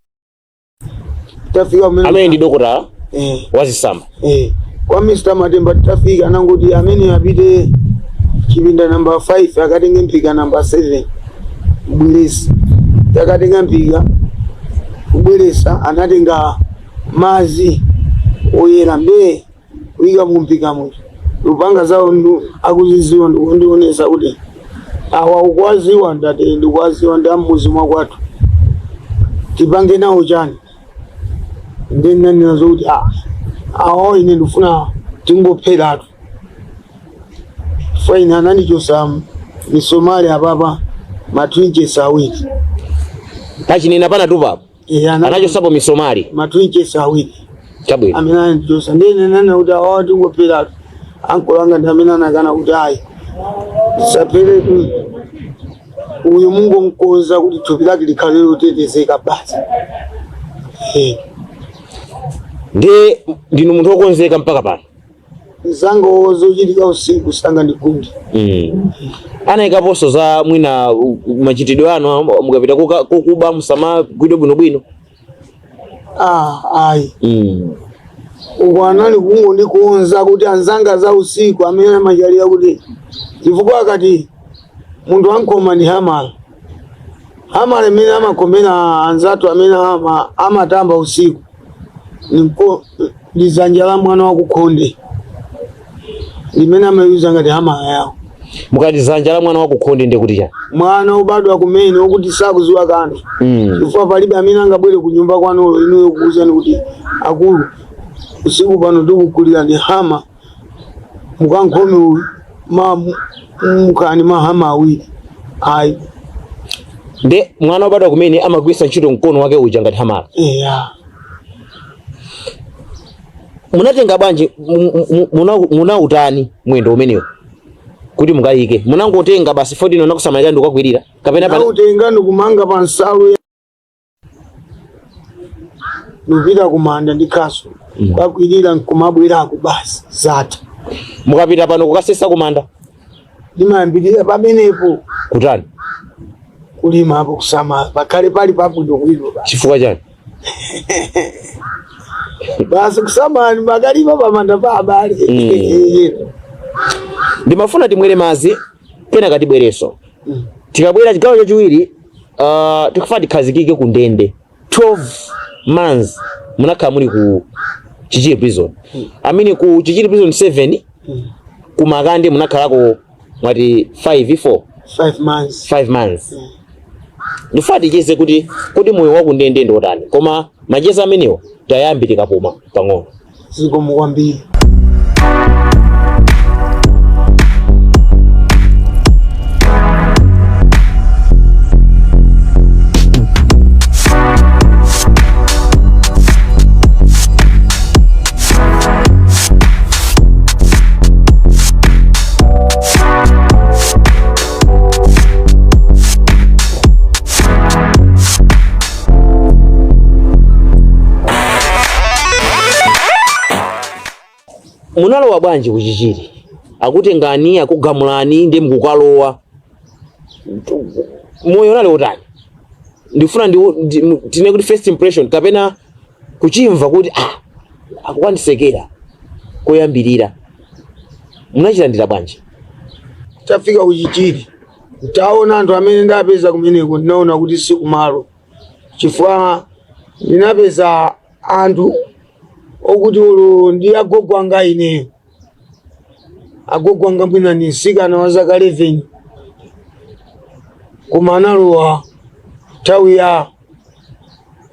Tafika kumene Amene ndi dokotala eh, wazisamba? Eh, kwa Mr. Matemba. Tafika anangoti amene apite chipinda namba 5 akatenge mphika namba 7 kubweresa. Takatenga mphika kubweresa, anatenga mazi oyera mbee kuyika mu mphika muja, lupanga zawo akuziziwa, ndikundionesa kuti awa ukwaziwa. Ndati ndikwaziwa, ndi ammuzi mwakwathu, tipange nawo chani? Ndinanena zokuti ah, awa ine ndifuna tingopheratu. Faina anandichosa misomali apapa ma 2 inches. Pachinena panatupapo? Eh, Anachosapo misomali? Ma 2 inches. Chabwino. Amene anandichosa, ndinenena kuti awa tingopheratu. Ankolo anga ndi amene anakana kuti ayi, saperetu uyu, mungonkonza kuti thupi lake likhale lotetezeka basi. Eh. Ndi ndinu munthu wokonzeka mpaka pano? Mzanga zochitika usiku sanga ndigundi. Anayikaponso za mwina machitidwe anu mukapita kokuba musamagwidwe bwinobwino? Ah, ayi. Uko anali kungondikonza kuti anzanga za usiku amene amachalira kuti chifukwa akati munthu ankhoma ndi hamala, hamala imene amakhomera anzathu amene amatamba usiku ndi dzanja la mwana wakukhonde limene amayuza ngati hamala yawo. Mukati dzanja la mwana wakukhonde ndiye kuti chani? Mwana ubadwa kumene wokuti sakuziwa kanthu, chifukwa palibe amene angabwere ku nyumba kwanulo inuyo kukuwuzani kuti akulu, usiku pano tikugulirani hama, mukankhome uyu ma mukani mahama awiri, ayi. Nde mwana wobadwa kumene amagwiritsa ntchito mkono wake uja ngati hamala? Eya. Munatenga bwanji munautani mwendo umenewo kuti mukayike? Munangotenga basi 14 nakusamalira ndikukakwirira kapena Nautenga ndikumanga pa nsalu ndikupita kumanda ndi khasu, kakwirira nkumabwerako, basi, zatha. Mukapita pano kukasesa kumanda? Ndimayambirira pamenepo. Kutani? Kulima apo, kusamala pakhale pali pabwinobwino basi. Chifukwa chani? Basi, kusamala makalima pamanda pa abale. Ndimafuna timwere mazi, kenaka tibwereso. Tikabwera chigawo chachiwiri, tikufuna tikhazikike ku ndende. 12 months munakhala muli ku Chichiri Prison, I mean ku Chichiri Prison 7. Ku Makande munakhalako mwati 5 4? 5 months. 5 months. Ndifuna ticheze kuti kodi moyo wakundende ndi otani, koma macheza amenewo tayambe tikapuma pang'ono. Zikomo kwambiri. Munalowa bwanji kuchichiri? Akutengani, akugamulani ndi mukukalowa, moyo unali otani? Ndifuna tine kuti first impression kapena kuchimva kuti akukanditsekera koyambirira, munachilandira bwanji? Tafika kuchichiri, ntaona anthu amene ndapeza kumeneko, ndinaona kuti sikumalo, chifukwa ndinapeza anthu okuti ulu ndi agogo anga ineyo, agogo anga mwina ni mtsikana wa zaka 11, koma analowa nthawi ya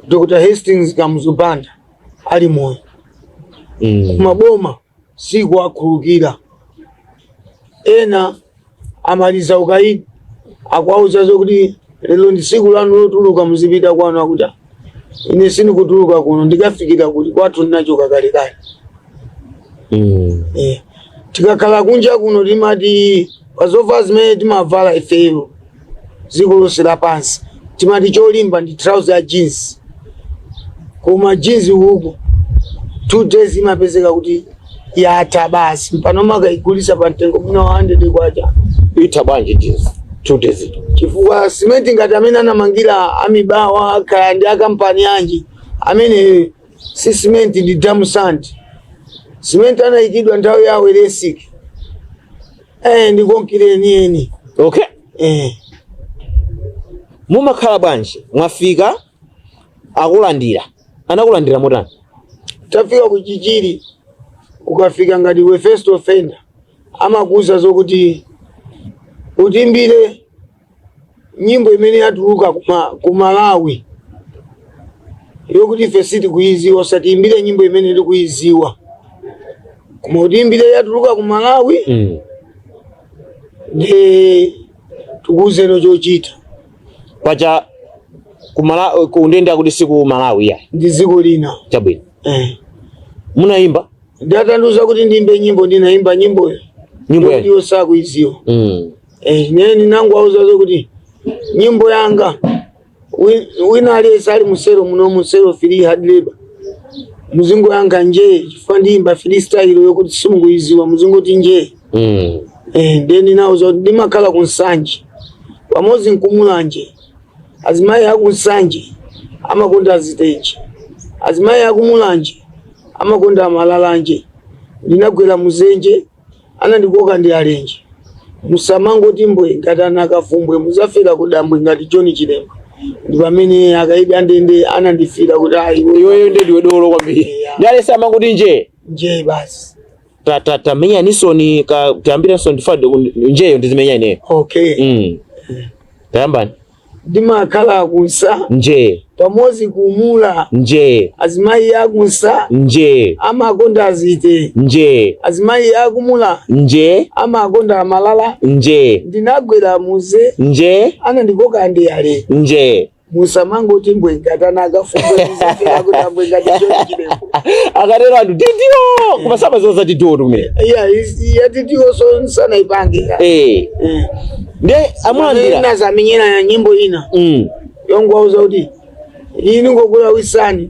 Dr. Hastings Kamuzu Banda ali moyo. Maboma sikuwakhululukira. Ena amaliza ukaidi, akuwauza zokuti lero ndi tsiku lanu lotuluka, muzipita kwanu. Akuti, "Ah, ine sindikutuluka kuno, ndikafikira kuti kwathu ndinachoka kalekale." Tikakhala kunja kuno timati pazovala zimene timavala ifeyo dziko lonse lapansi, timati cholimba ndi trouser ya jeans, koma jeans uku 2 days imapezeka kuti yatha basi, mpano makaigulisa pa mtengo mwina wa 100 kwacha. Itha bwanji jeans 2 days? Chifukwa simenti ngati amene anamangira amibawa kaya ndi akampani anji amene si simenti, ndi dam sand. Simenti anayikidwa nthawi ya Welensky ndi konkire enieni. Mumakhala bwanji? Mwafika, akulandira, anakulandira motani? Tafika kuchichiri, ukafika ngati we first offender, amakuuza zokuti utimbire nyimbo imene yatuluka ku Malawi yokuti ife sitikuiziwa. Usatiimbire nyimbo imene tikuiziwa, koma utiimbire yatuluka ku Malawi. Ndi tikuuzeno chochita. Pacha kundende akuti si ku Malawi ya? Ndi dziko lina. Chabwino. Munayimba? Ndatandiuza kuti ndimbe nyimbo, ndinayimba nyimboyo. Nyimbo yokuti yanji? yosakuiziwa. Ne ndinangowauza zokuti nyimbo yanga wina aliyense ali musero muno, musero free hard labor, muzingo yanga nje, chifukwa ndiyimba freestyle yokuti simukuiziwa, muzingoti nje. Ndiye ndinauza kuti ndimakhala ku Nsanje pamodzi nkumulanje, azimayi aku Nsanje amakonda azitenje, azimayi akumulanje amakonda amalalanje, ndinagwera muzenje, anandikoka ndi alenje, musamangoti mbwe ngati anakafumbwe, muzafera kudambwe ngati John Chilembwe. Ndi pamene akaidi andende anandifira kuti ayi. Iweyo ndiwe dolo kwambiri. Yeah. Ndi alese amangoti nje. Nje basi. Tamenya nisoni ka tiyambirenso, ndifa njeyo ndizimenya ineyo. Okay. Tayambani. Ndimakhala kunsa Nje. pamodzi kumula Nje. azimayi akunsa Nje. amakonda azite Nje. azimayi akumula Nje. amakonda amalala Nje. ndinagwera muze Nje. anandikoka ndi ale Nje. Musamangoti mbwe ngati anakafumbwe, muzafera kudambwe ngati John Chilembwe. Akatero anthu didio koma samaziwa za didio kumene. Iya, yatitiyo so nsanaipange. Ndiye amulandira. Nazamenyera ya nyimbo ina yongwauza kuti ini ngokulawisani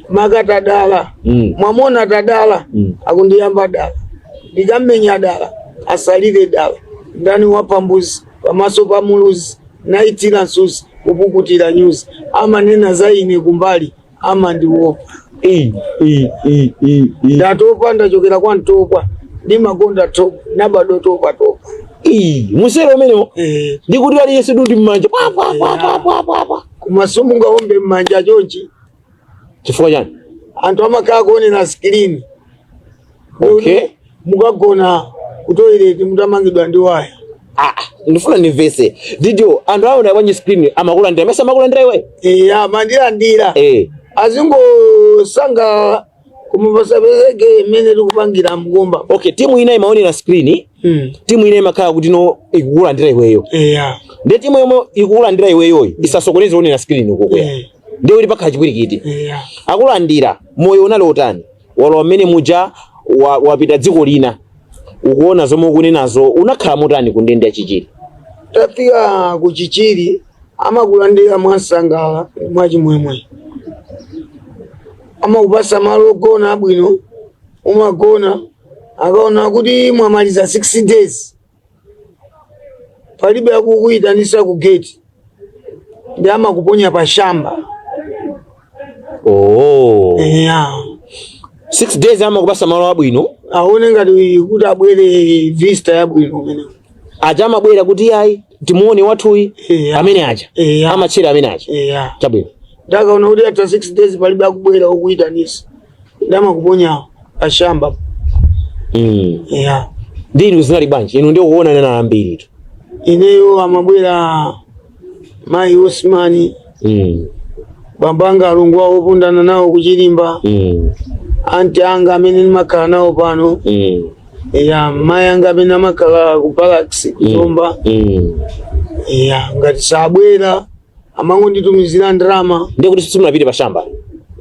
makatadala mwamona tadala akundiyamba dala, ndikammenya dala, asalire dala, ndani wapambuzi pamaso pa muluzi, naitira nsuzi kupukutira nyuzi, amanena za ine kumbali amandiopa. I, i, i, i, i. Ndatopa, ndachokera kwa Ntopwa, ndimakonda top, nabado topa topa. I, musero umenewo. Ndikuti aliyense dundi mmanja pwa pwa pwa pwa pwa pwa pwa. Koma simungaombe mmanja chonchi. Chifukwa chani? Anthu amakhala kuonera screen. Mukagona ku toilet mutamangidwa ndi waya. Ah. Ndifuna ndimvese DDO, anthu aona bwanji screen amakulandira? Mesa amakulandira iwe? Iya, amandilandira. Azingosanga koma pasapezeke imene tikupangira mkumba. Okay, timu ina imaonera screen, timu ina imakhala kuti no, ikukulandira iweyo. Ndiye timu yomwe ikukulandira iweyoyi isasokoneze onera screen ukukwera. Ndiye kuti pakhala chipwirikiti. Akulandira, moyo unali otani? Walowa mmene muja, wapita dziko lina, ukuona zomwe ukunenazo, unakhala motani ku ndende ya Chichiri? Tafika ku Chichiri, amakulandira mwansangala, mwachimwemwe, amakupasa malo ogona abwino, umagona. Akaona kuti mwamaliza 6 days palibe akukuyitanisa ku gate, ndi amakuponya pa shamba. Oh. Yeah. 6 days amakupasa malo abwino. Aone ngati kuti abwere visitor yabwino kumene. Aja amabwera kuti ayi, timuone wathuyi. Amene aja amatchera amene aja. Chabwino. Ndakaona kuti after 6 days palibe akubwera okuyitanisa, ndamakuponya pa shamba. Yeah. Ndi inu zinali bwanji? Inu ndiyo kuona nena ambiri tu. Ineyo amabwera mayi Osmani, bambo anga, alongo awo opundana nawo kuchilimba, anti anga amene ndimakhala nawo pano, ya, mayi anga amene amakhala ku barracks kuzomba. Ya, ngati sabwera amangonditumizira ndalama. Ndiye kuti simunapite pa shamba?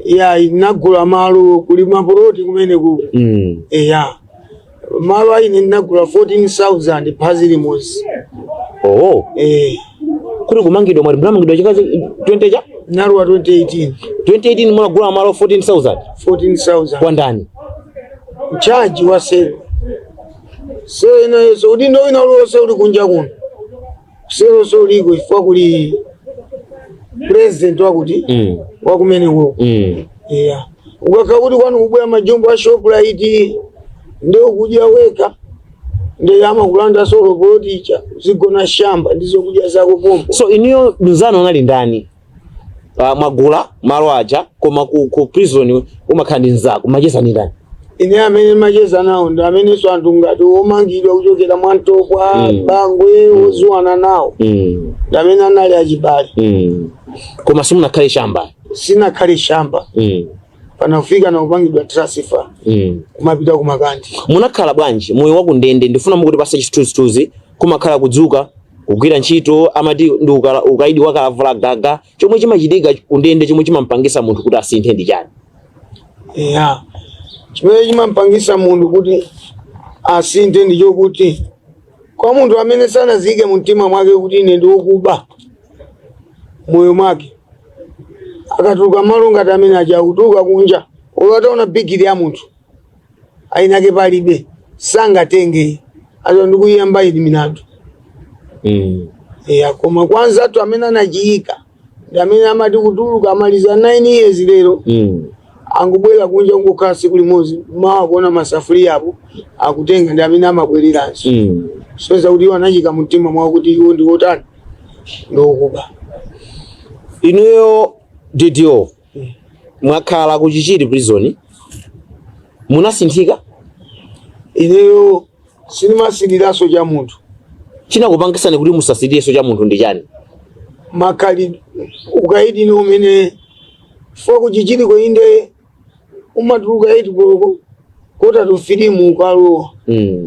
Ya, ndinagula malo, kuli mapuloti kumene ku. Ya, malo aine ndinagula 14,000 phazi limodzi. Oh. Eh. Kuti kumangidwa, mwati munamangidwa chaka 20 cha? Naluwa 2018. 2018 munagula malo 14,000? 14,000. Kwa ndani? Mchaji wa selo, selo inayonso udindo wina uliwonse uli kunja kuno, selo so uliko chifukwa kuli president wakuti wakumeneko. Yeah. Ukakhala kuti kwanu kubwera majumbo a Shoprite, ndi ukudya weka, ndi amakulanda solo poloticha, uzigona shamba ndi zokudya zako pompo. So inuyo mnzanu anali ndani? Mwagula malo aja, koma ku prison umakhala ndi nzako, macheza ndi ndani? Ine amene macheza nawo ndi amenenso anthu ngati omangidwa kuchokera Mwantopwa, Bangwe, oziwana nawo, ndi amene anali achibale. Koma simunakhale shamba? Sinakhale shamba. Panafika na kupangidwa transfer, kumapita kumakandi. Munakhala bwanji moyo wakundende? Ndifuna mukuti pasa chithunzithunzi. Kumakhala kudzuka, kugwira ntchito, amati ndi ukaidi wakalavula gaga. Chomwe chimachitika kundende, chomwe chimampangisa munthu kuti asinthe ndi chani? Ya, chimene chimampangisa munthu kuti asinthe ndi chokuti kwa munthu amene sanazike mu mtima mwake kuti ine ndi wokuba moyo mwake, akatuluka malo ngati amene aja, akutuluka kunja, olo ataona bigiri ya munthu ainake palibe, sangatenge acho ndikuyamba ili milandu. Ya, koma kwanza atu amene anachiyika ndi amene amati kutuluka, amaliza 9 years lero, angubwera kunja kungokhala tsiku limodzi, mawa kuona masafuria apo akutenga, ndi amene amabwereranso. Soza kuti iwo anachika mumtima mwawo kuti iwo ndi otani, ndi okuba. Inuyo DDO, mwakhala ku Chichiri Prison, munasinthika? Ineyo sinimasiriranso cha munthu. Chinakupangisani kuti musasirirenso cha munthu ndi chani? Makali ukaidi ni umene fo kuchichiriko, inde umatuluka 8 koloko, quarter to 3 ukalowa,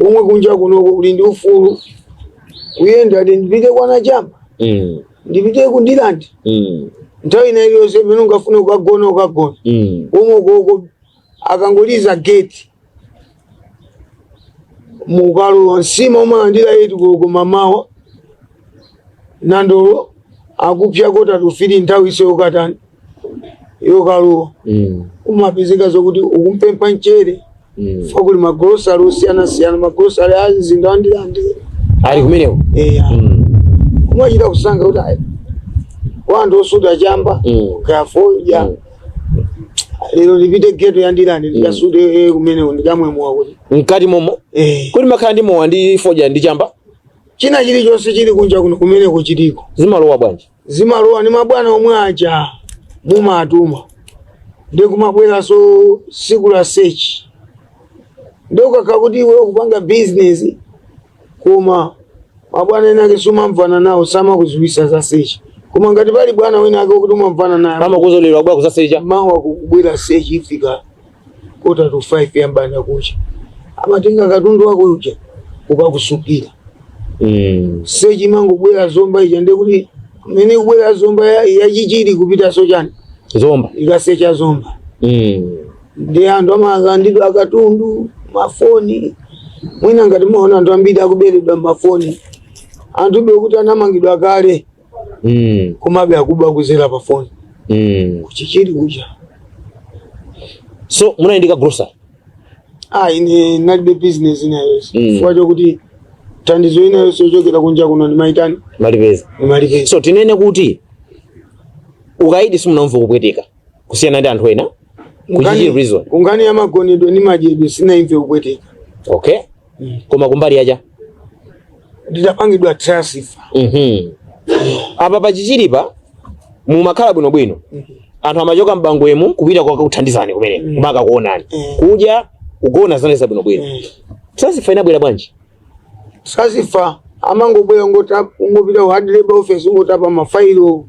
omwe kunja kunoko uli ndi ufulu kuyenda ati ndipite kwana chamba, ndipite ku Ndirande, nthawi ina iliyonse imene ungafune kukagona, ukagona. Omwe koko akangoliza gate mukalowa, nsima umalandira 8 koloko mamawa, nandolo akupya quarter to 3, nthawi iso yokatani, yokalowa, umapezeka zokuti ukumpempha mchere, fa kuli magolosali osiyanasiyana, magolosali a mzinda wa Ndirande. Ali kumeneko? Eya. Umachita kusankha kuti ayi, kwa anthu osuta chamba, kaya fodya, lero ndipite ghetto ya Ndirande ndikasute, kumeneko ndikamwe mowa kuti. Mkati momo? Eh. Kuti makhala ndi mowa ndi fodya ndi chamba? China chilichonse chili kunja kuno kumeneko chiliko. Zimalowa bwanji? Zimalowa ndi mabwana omwe aja mumatuma, ndi kumabweranso siku la search, ndi ukakhala kuti iwe ukupanga business koma Mabwana ena ake sumamvana nawo, samakuziwisa za search, koma ngati pali bwana wina ake kuti umamvana naye, Amakuuza lero akubwera kuzasecha. Mawa kukubwera search, ifika 4:45 ya mbanda kucha, amatenga katundu wako uja ukakusukira. Search imangobwera Zomba ija, ndekuti mmene kubwera Zomba yachichiri kupitaso chani? Zomba. Ikasecha Zomba. Ndi anthu amalandidwa akatundu, mafoni. Mwina ngati muona anthu ambiri akuberedwa mafoni, anthu be kuti anamangidwa kale, komabe akuba kuzera pa foni. Kuchichiri kuja. So munayindika grocery? Ah, ine nalibe business ina yonse, chifukwa chokuti thandizo ina yonse yochokera kunja kuno ndimaitani? Malipeza. Ndimalipeza. So tinene kuti ukaidi simunamva kupweteka kusiyana ndi anthu ena kuchichiri prison? Kungani ya magonedwe ndi madyedwe sinaimve kupweteka. Okay, koma kumbali yacha? Nditapangidwa transfer. Apa pachichiripa mumakhala bwinobwino, anthu amachoka m'Bangwemu kupita kwakuthandizani kumene, kumakakuonani, kudya, kugona, zaneza bwinobwino. Transfer inabwera bwanji? Transfer amangobwera, ungopita ku hard labor office, ungotapa mafailo,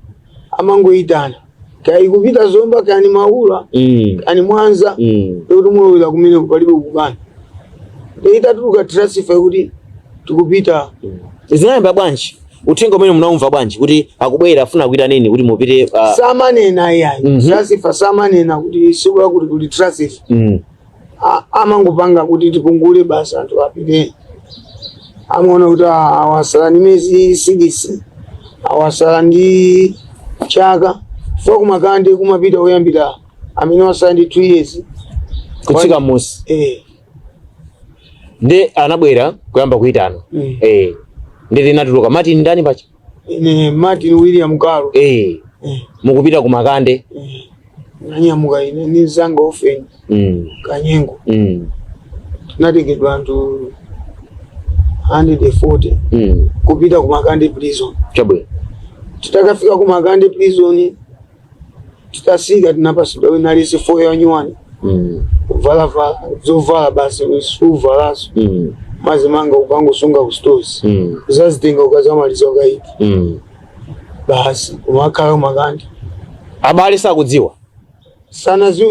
amangoyitana kaya ikupita Zomba, kaya ni Maula, kaya ni Mwanza, ndikuti mulowera kumene, palibe kukana. Ndeitatuluka transfer kuti tikupita. Zinayamba bwanji? Uthenga umene munaumva bwanji kuti akubwera, afuna kuita nini kuti mupite? Samanena iyayi. Transfer samanena kuti siku lakuti kuli transfer. Amangopanga kuti tipungule basi, anthu apite. Amaona kuti awasala ndi miyezi 6, awasala ndi chaka fo. Kumakande kumapita oyambira amene wasala ndi 2 years kutsika musi. Eh. Ndi anabwera kuyamba kuitana? Mm. Eh, ndi tinatuluka Martin ndani pacha? Ine Martin William Kalo. Eh. Mukupita kumakande? Eh. Nanyamuka ine ndi mzanga Ofen Kanyengo. Tinatengedwa anthu 140 kupita ku Makande Prison. Titakafika ku Makande Prison, titasika, tinapasidwa wina alisi four ya nyuwani, kuvalavala zovala basi, suvalaso, mazimanga ukangosunga ku stores, uzazitenga ukazamaliza ukaidi. Basi, kumakhala kumakande. Abale sakudziwa?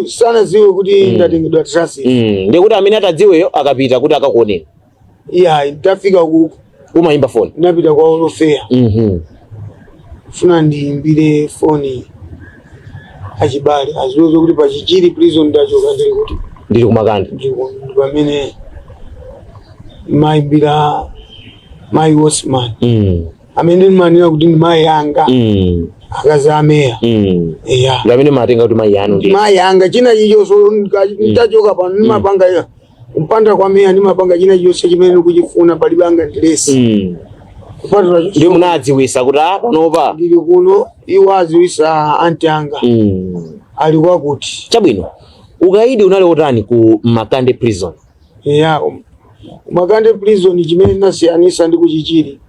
Sanaziwe kuti ndatengedwa transfer. Ndikuti amene atadziweyo akapita kuti akakuoneni? Iya, tafika ku Umayimba foni? Ndinapita kwa welfare, funa ndiyimbire foni achibale aziwe kuti pachichiri prison ndachoka, ndili kuti? Ndili kumakande. Ndi pamene mayimbira mayi Osman, amene ndimanena kuti ndi mayi anga, akazi ameya. Iya. Ndi amene matenga kuti mayi anu ndi? Mayi anga. China chichonso ntachoka pano ndimapanga kumpanda kwa meya, ndimapanga china chilichonse chimene ndikuchifuna, palibe anga ndilesi, kupatula Ndiye munadziwisa kuti a panopa ndili kuno. Iwo aziwisa anti anga, ali kwakuti. Chabwino, ukaidi unali otani ku Makande Prison? Ya, Makande Prison, chimene nasiyanisa ndi kuchichiri,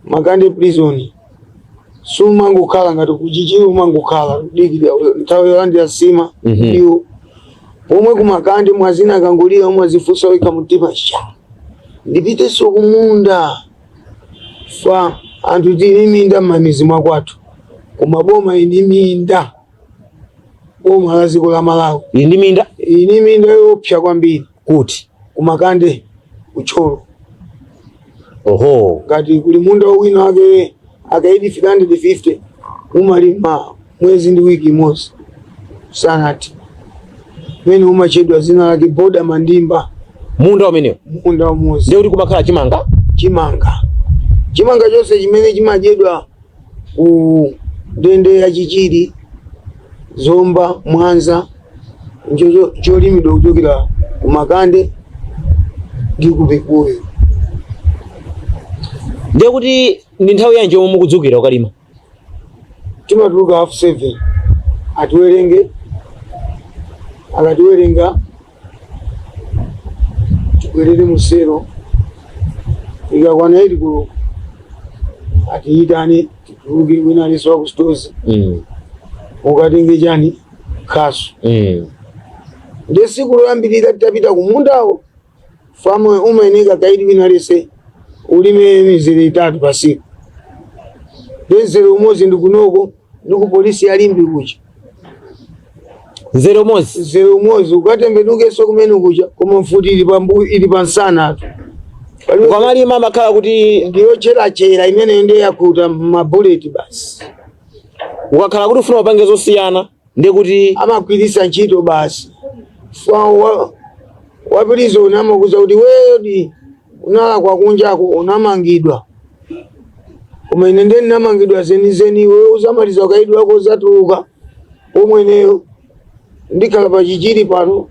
Makande Prison sumangokhala ngati kuchichiri, umangokhala kudikira nthawi yolandira sima. Iwo pomwe kumakande mwazina akangolira umazifunsa wekha mtima, sha, ndipitenso kumunda? Fa anthu tili minda m'mamizi mwakwathu, koma boma ini minda, boma la dziko la Malawi Ili ndi minda? Ini minda yopsa kwambiri. Kuti? Kumakande, kucholo. Oho. Ngati kuli munda wina wake akaidi 350, umalima mwezi ndi wiki imodzi sanati, mene umachedwa zina lake Boda Mandimba. Munda umenewo? Munda umodzi. Ndiye kuti kumakhala chimanga? Chimanga, chimanga chonse chimene chimadyedwa ku ndende ya Chichiri, Zomba, Mwanza, nchocho cholimidwa kuchokera ku Makande ndi ku Mikuyu. Ndiye kuti ndi nthawi yanji yomwe mukudzukira ukalima? Timatuluka 7:30, atiwerenge. Akatiwerenga, tibwerere musero. Ikakwana 8 koloko atiyitane tituluke, wina aliso wa ku stores, ukatenge chani? Khasu. Ndi siku loyambirira titapita kumundawo, famu umayeneka kaidi wina alese Ulime mizere 3 pasiku. Mzere umodzi ndikunoko ndi ku polisi ya Limbe kuja. Mzere umodzi. Mzere umodzi ukatembenukenso kumene kuja, koma mfuti ili pambu ili pansana atu. Ukamalima amakhala kuti ndiyocherachera imeneyo, ndiye yakuta mabuleti basi. Ukakhala kuti ufuna upange zosiyana, ndiye kuti amagwiritsa ntchito basi. Wa prison amakuza kuti weyo di unalakwa kunjako, unamangidwa, koma ine ndiye ndinamangidwa zenizeni. Iwe uzamaliza ukaidi wako, uzatuluka pomweneyo ndikhala pa Chichiri pano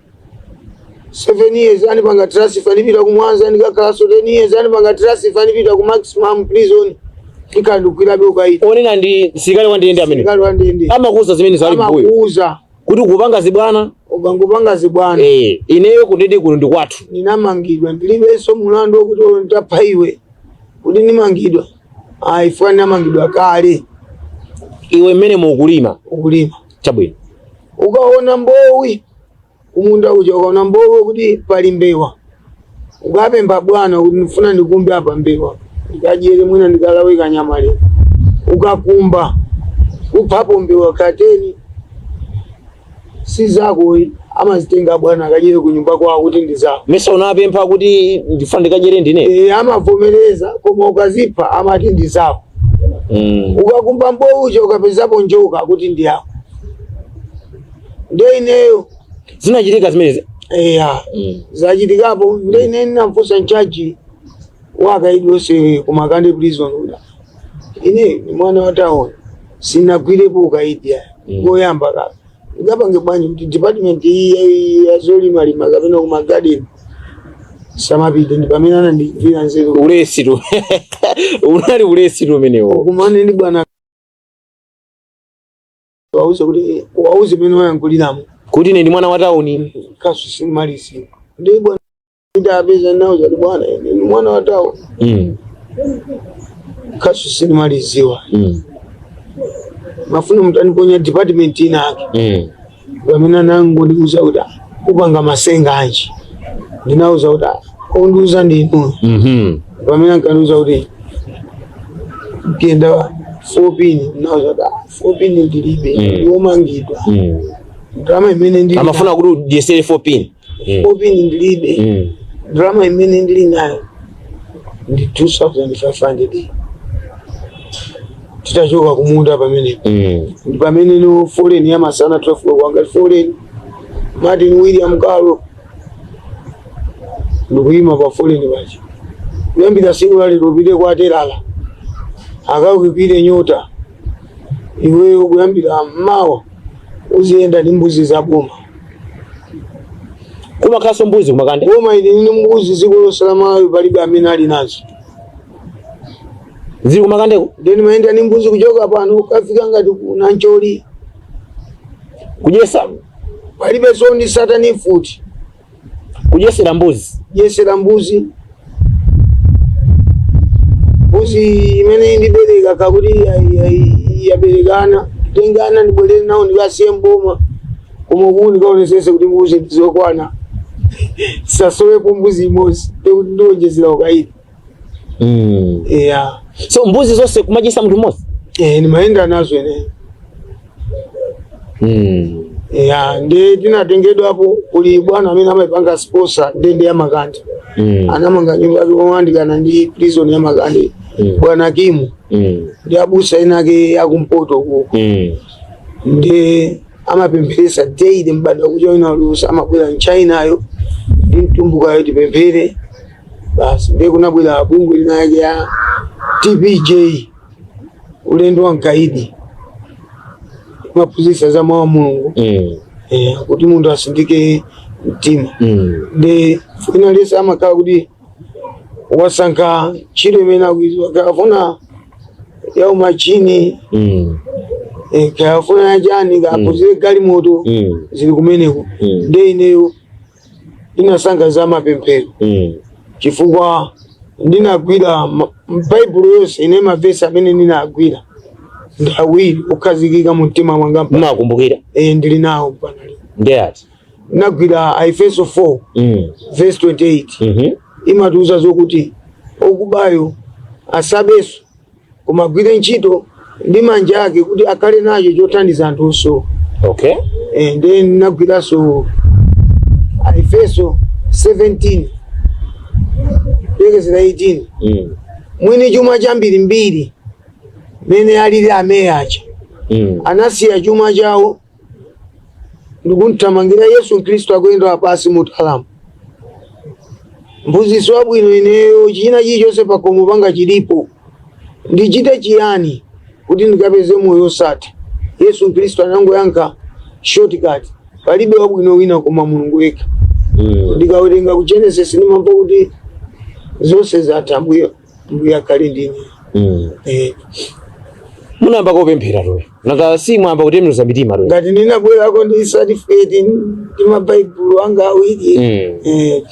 7 years, anipanga transfer ndipita ku Mwanza, ndikakhalanso 10 years, anipanga transfer ndipita ku maximum prison, ndikhala ndikugwirabe ukaidi. Onena ndi msilikali wandende amene Msilikali wandende amakuuza zimene zali mbuyo amakuuza kuti kupanga zibwana. Ukangopanga zibwana, ineyo kundende kuno ndi kwathu. Ninamangidwa, ndilibenso mulandu wokuti olo nditapha iwe kuti nimangidwa ayi, funa ndinamangidwa kale. Iwe mmene mukulima? Ukulima. Chabwino. Ukaona mbowi kumunda uja, ukaona mbowi kuti pali mbewa, ukapempha bwana kuti ndifuna ndikumbe apa mbewa, ndikadyere, mwina ndikalawe kanyama lero. Ukakumba kuphapo mbewa kateni, si zako, amazitenga bwana akadyere kunyumba kwawo kuti ndi zako. Mesa unapempha kuti ndifuna ndikadyere ndine? E, amavomereza, koma ukazipha amati ndi zako. Ukakumba mbowi uja, ukapezapo njoka, kuti ndi yako. Ndiye ineyo Zinachitika zimenezi? Eya. Zachitikapo. Ndiye ine ndinamfunsa in-charge wakaidi onse ku Makande prison kuti ine ni mwana wa town, sinagwirepo ukaidi aya, koyamba kaka ndikapange bwanji kuti department iyi ya zolimalima kapena kuma garden samapite? Ndi pamene anandimvira nzeru. Ulesitu unali, ulesitu umenewo. Kumane ndi bwana, wauze kuti wauze mene wayankhuliramo kuti ine ndi mwana wa tawuni, kasu simmalisi. Ndi bwana ndapeza nawo zati, "Bwana, ine ndi mwana wa town, kasu sinimaliziwa, mafuna mutaniponya department inake." Pamene anangondiuza kuti, "Ah, upanga masenga anji?" Ndinauza kuti, "Ah, ondiuza ndinu." Pamene ankandiuza kuti kenda 4 pin, ndinauza kuti, "Ah, 4 pin ndilibe, ndiwomangidwa, ndalama imene ndili Amafuna kuti udyesere 4 pin. 4 pin ndilibe, ndalama imene ndili nayo ndi 2500." Titachoka kumunda pamenepo, ndi pamene no foleni ya masana 12 kwanga foleni, Martin William Kalo, ndikuyima pa foleni paja. Kuyambira siku lalero upite kwa telala akakuipire nyota iweyo, kuyambira mawa uziyenda ndi mbuzi za boma. Kumakhalanso mbuzi kumakande? Boma ili ndi mbuzi, dziko lonse la Malawi palibe amene ali nazo. Zili kumakandeko? Then mayenda ndi mbuzi kuchoka pano kukafika ngati ku Nancholi. Kudyesa? Palibe zoni satani futi. Kudyesera mbuzi? Dyesera mbuzi. Mbuzi imene ndibereka kakuti yaberekana, tengana ndibwerere nawo ndikasiye mboma, koma uku ndikaonesese kuti mbuzi ndizokwana, sasowepo mbuzi imodzi, ndikuti ndiwonjezera ukaidi. Yeah. So mbuzi zonse kumadyesa munthu mmodzi? Eh, ndimayenda nazo ine. Ya, ndi tinatengedwapo kuli bwana amene amayipanga sponsor ndende ya Makande. Anamanga nyumba yake oyandikana ndi prison ya Makande. Bwana Kimu ndi abusa ena ake akumpoto kuko. Ndi amapempheresa daily mbanda kucha wina uliwonse, amabwera mchinayo ndi mtumbukayo, tipemphere basi. Ndiye kunabwera bungwe lina yake ya TPJ, ulendo wa mkaidi, imaphunzitsa za mawu a Mulungu, kuti munthu asindike mtima. Ndi wina aliyense amakhala kuti wasankha ntchito imene akuiziwa, kafuna ya umachini, kafuna yachani, kaphunzire galimoto, zili kumeneko. Ndi ineyo ndinasankha za mapemphero chifukwa ndinagwira m'Baibulo yonse ine mavesi amene ndinagwira ndi awiri okhazikika mu mtima mwanga Mmakumbukira? Eh, ndili nawo mpaka lero. Ndi ati? Ndinagwira Aefeso 4 verse 28. Imatiuza zokuti Okubayo asabenso, koma agwire ntchito ndi manja ake kuti akhale nacho chothandiza anthu osowa. Ndiye ndinagwiranso Aefeso 17 kulekezera 18. Mwini chuma chambirimbiri mene alili ameya aja anasiya chuma chawo ndikumthamangira Yesu Khristu akuyenda pansi mutalamu. Mphunzitsi wabwino, ineyo china chilichonse pakhomo panga chilipo, ndichite chiyani kuti ndikapeze moyo osatha? Yesu Khristu anangoyankha shortcut, palibe wabwino wina koma Mulungu yekha. Ndikawerenga ku Genesis ndimamva kuti zonse zatha, mbuye mbuye akhale ndine. Munayamba kupemphera toyo, nanga si mwayamba kutembenuza mitima toyo? Ngati ndinabwerako ndi certificate ndi mabaibulo anga awiri.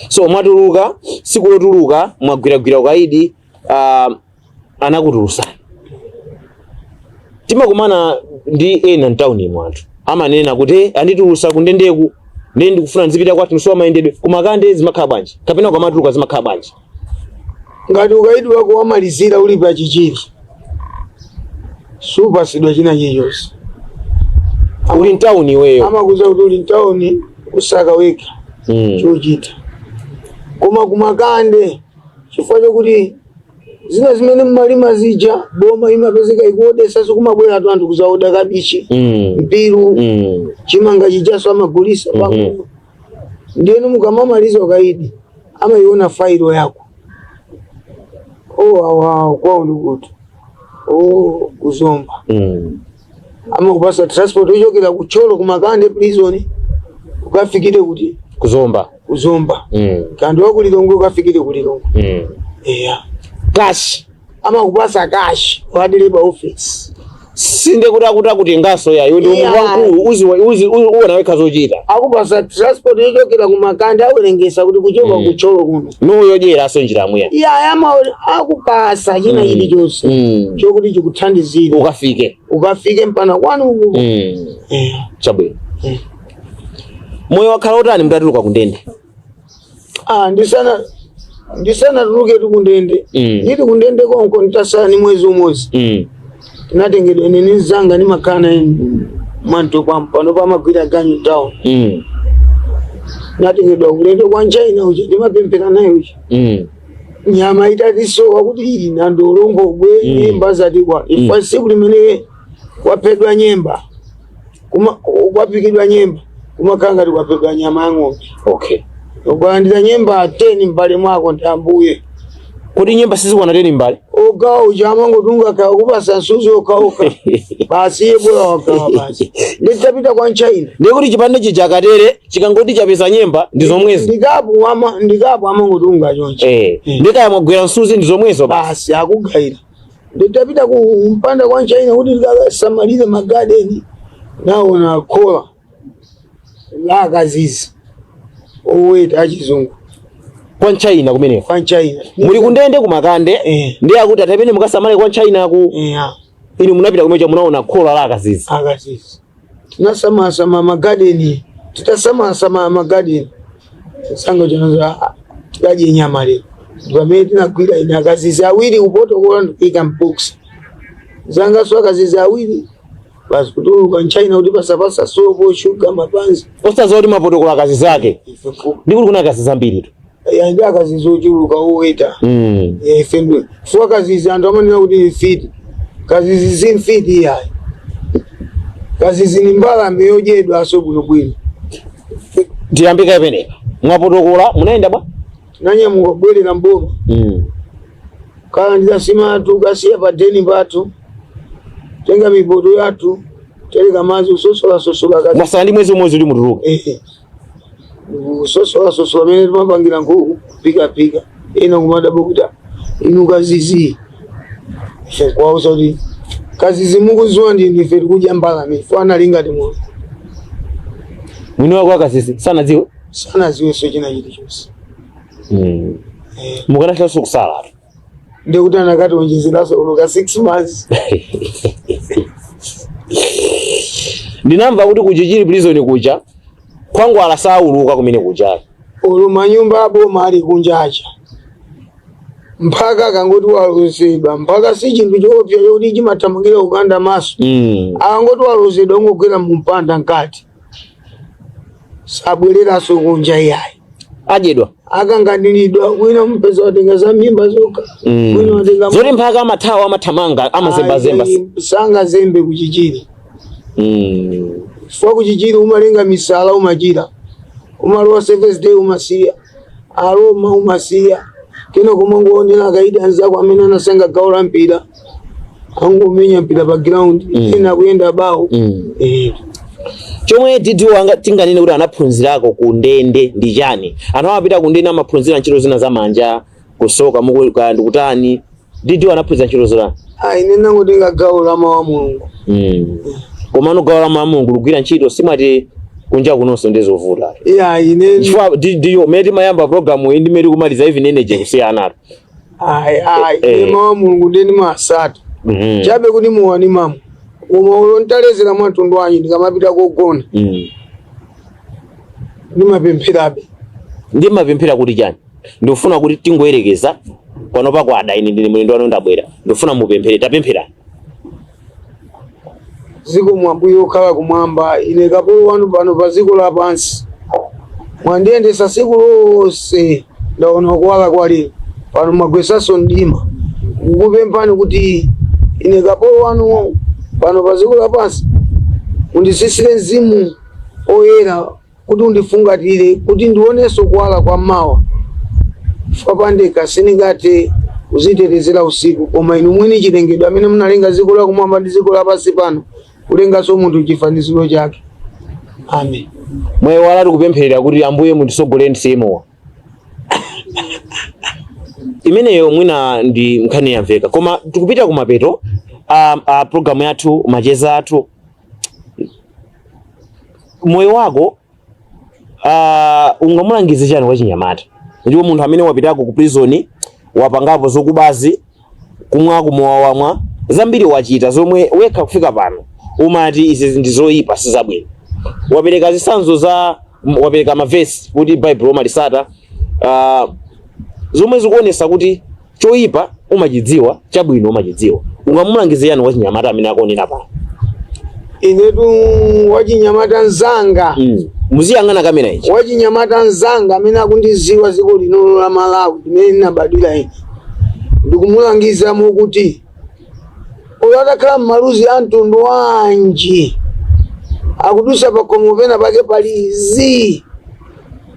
So mwatuluka, siku lotuluka mwagwiragwira ukaidi, anakutulutsani. Timakumana ndi ena mtawuni imwe, anthu amanena kuti, "Eh, anditulusa kundendeku, ndiye ndikufuna ndizipita kwathu, ndisowa mayendedwe." Kumakande zimakhala bwanji, kapena ukamatuluka zimakhala bwanji? Ngati ukaidi wako wamalizira uli pa Chichiri, supasidwa china chilichonse. Uli mtawuni iweyo. Amakuza kuti uli mtawuni, usaka wekha chochita. Koma kumakande, chifukwa chokuti zina zimene mmalima zija boma imapezeka ikuodesa, sikumabwera tu anthu kuzaoda kabichi, mpiru, chimanga chijaso amagulisa pang'ono. Ndiyeno mukamamaliza ukaidi amayiona failo yako, o awa kwawo ndikuti o kuzomba, amakupasa transport yochokera kuThyolo kumakande prison ukafikire kuti? Kuzomba. Kuzomba. Kandi wakulilongwe ukafikire kulilongwe. Eya. Cash? Amakupasa cash wa labour office. Sinde kuti akuti akutengaso ya iwe ndi munthu wamkulu, uzi uwona wekha zochita. Akupasa transport yochokera kumakande, awerengesa kuti kuchoka kuThyolo kuno. Nuyodyeraso njira mwiya. Iya, ama akupasa china chilichonse chokuti chikuthandizire ukafike. Ukafike mpana kwanu uku. Chabwino. Moyo wakhala utani mutatuluka kundende? Ah, ndisanatuluke tu kundende, ndili kundende konko, nditasala ni mwezi umodzi, tinatengedwa ine ndi mzanga ndimakhala naye mwantopa pano pamagwira ganyu town. Natengedwa kulendo kwa China uja ndimapemphera naye uja. Nyama itatisowa kuti iyi nandolo, ngogwe, nyemba zatikwa ifwa. Tsiku limene kwaphedwa nyemba, kwapikidwa nyemba, kumakhala ngati kwaphedwa nyama ya ng'ombe. Ukalandira nyemba 10 mbale mwako ndi ambuye. Kodi nyemba sizikwana 10 mbale? Ogawa uja amangotunga kawa kupasa nsuzi okhaokha basi, iye bora wagawa basi. Nditapita kwa China. Ndiye kuti chipande chija katere chikangoti chapeza nyemba ndi zomwezo. Ndikapu ama ndikapu amangotunga chonchi. Ndikaya mwagwera msuzi ndi zomwezo basi. Basi, akugayira. Nditapita ku mpanda kwa China kuti ndikasamalire magadeni, naona khola la akazizi oweta achizungu. Kwa China kumeneko? Kwa China. Muli kundende kumakande? Eh. Ndiye akuti atapene mukasamale kwa China ku. Inu munapita kumecha, munaona khola la akazizi. Akazizi. Tinasamasama magadeni, titasamasama magadeni sanga chanaza tikadye nyama lero. Pamene tinagwira ine akazizi awiri kupotokola ndikuika m'box zangaso akazizi awiri basi, kutuluka mchina kuti pasapasa sopo, shuga, mapanzi. Osadziwa kuti mapotokola akazizi ake. Ife mfuku. Ndikuti kuna akazizi ambiri tu. Ya, ndi akazizi ochuluka oweta. Ife ndi fuwa kazizi, anthu amanena kuti mfiti. Kazizi si mfiti iyayi, kazizi ni mbalame yodyedwa aso bwinobwino. Tiyambika ipenepa, mwapotokola, munayenda bwa? Tinanyamuka kubwerera mboma. Kalandira sima yathu, kasiya pa deni pathu, tenga mipoto yathu, tereka madzi, kusosola-sosola kazi. Mwasala ndi mwezi umodzi kuti mutuluke. Ehe, kusosola-sosola mene timapangira nkhuku, kupikapika, ena kumadabo kuti, "Ah, inu kazizi." Ife kwauza kuti kazizi mukuziwa ndi ife tikudya mbalame, ife anali ngati munthu. Mwini wako akazizi sanadziwe? Sanaziwenso china chilichonse. Mukanachitaso kusala. Ndikuti anakationjezeraso uloka 6 months. Ndinamva kuti kuchichiri prison kuja khwangwala sauluka kumene kuja. Olo manyumba aboma ali kunjacha. Mphaka akangoti walozedwa, mphaka si chinthu choopsa chokuti chimathamangira kukanda maso. Akangoti walozedwa, ungogwera mumpanda mkati, sabwereranso kunja iyayi. Adyedwa. Akanganilidwa, wina mpeza watenga za mimba zokha, wina watenga. Zoti mphaka amathawa, amathamanga, amazembazemba. Ayi, sangazembe kuchichiri. Chifukwa kuchichiri umalenga misala, umachira, umalowa Seventh Day, umasiya Aroma, umasiya kena kumangoonera akaidi anzako amene anasenga gawo la mpira, angomenya mpira pa ground, ena kuyenda bawo. Chomwe DDO anga tinganene kuti anaphunzirako ku ndende ndi chani? Anthu amapita ku ndende amaphunzira ntchito zina zamanja, kusoka muku kaya ndikutani. DDO anaphunzira ntchito zotani? Ah, ine nangotenga gawo la mawu a Mulungu. Komano gawo la mawu a Mulungu lugwira ntchito, simati kunja kunonso ndizovuta? Iya, ine Chifukwa DDO, mmene timayamba program iyi ndi mmene tikumaliza, even energy kusiyanatu. Ayi, ayi. Ine mawu a Mulungu ndiye ndimasata. Chabe kuti muwani mamu, koma ulo ntalezera mwa mtundu wanyu, ndikamapita kogona ndimapempherabe. Ndimapemphera kuti chani? Ndikufuna kuti tingoyerekeza pano pakwada, ine ndine mlendo wanu, ndabwera, ndikufuna mupemphere. Tapempherani. Zikomo Ambuye okhala kumwamba. Ine kapolo wanu pano pa dziko lapansi, mwandiyendesa tsiku lonse, ndaona kuwala kwa lero. Pano mwagwesanso mdima. Ndikupemphani kuti ine kapolo wanu pano pa dziko lapansi mundisisire mzimu oyera kuti undifungatire kuti ndionenso kuwala kwa mawa, chifukwa pandekha sindingathe kuzitetezera usiku, koma inu mwini chilengedwe amene munalenga dziko lakumwamba ndi dziko lapansi pano, kulenganso munthu chifaniziro chake. Amen. Mwayiwala tikupempherera kuti Ambuye mundisogolere ndisiyemowa. Imeneyo mwina ndi nkhani yamveka, koma tikupita kumapeto a programu yathu, macheza athu. Moyo wako, ungamulangize chani wachinyamata, ndipo munthu amene wapitako ku prison, wapangapo zokubazi, kumwa kumowa, wamwa zambiri, wachita zomwe wekha kufika pano umati izi ndi zoyipa, sizabwino? Wapereka zitsanzo za, wapereka mavesi kuti Baibulo umalisata, zomwe zikuonesa kuti choyipa umachidziwa, chabwino umachidziwa. Ungamulangize yani wachinyamata amene akuonera pano? Inetu wachinyamata mzanga, Muziyang'ana kamera ichi. Wachinyamata mzanga amene akundiziwa dziko lino la Malawi limene ndinabadwira ine, ndikumulangizamo kuti uyo atakhala m'maluzi a mtundu wanji, akudusa pakhomo pena pake pali zi,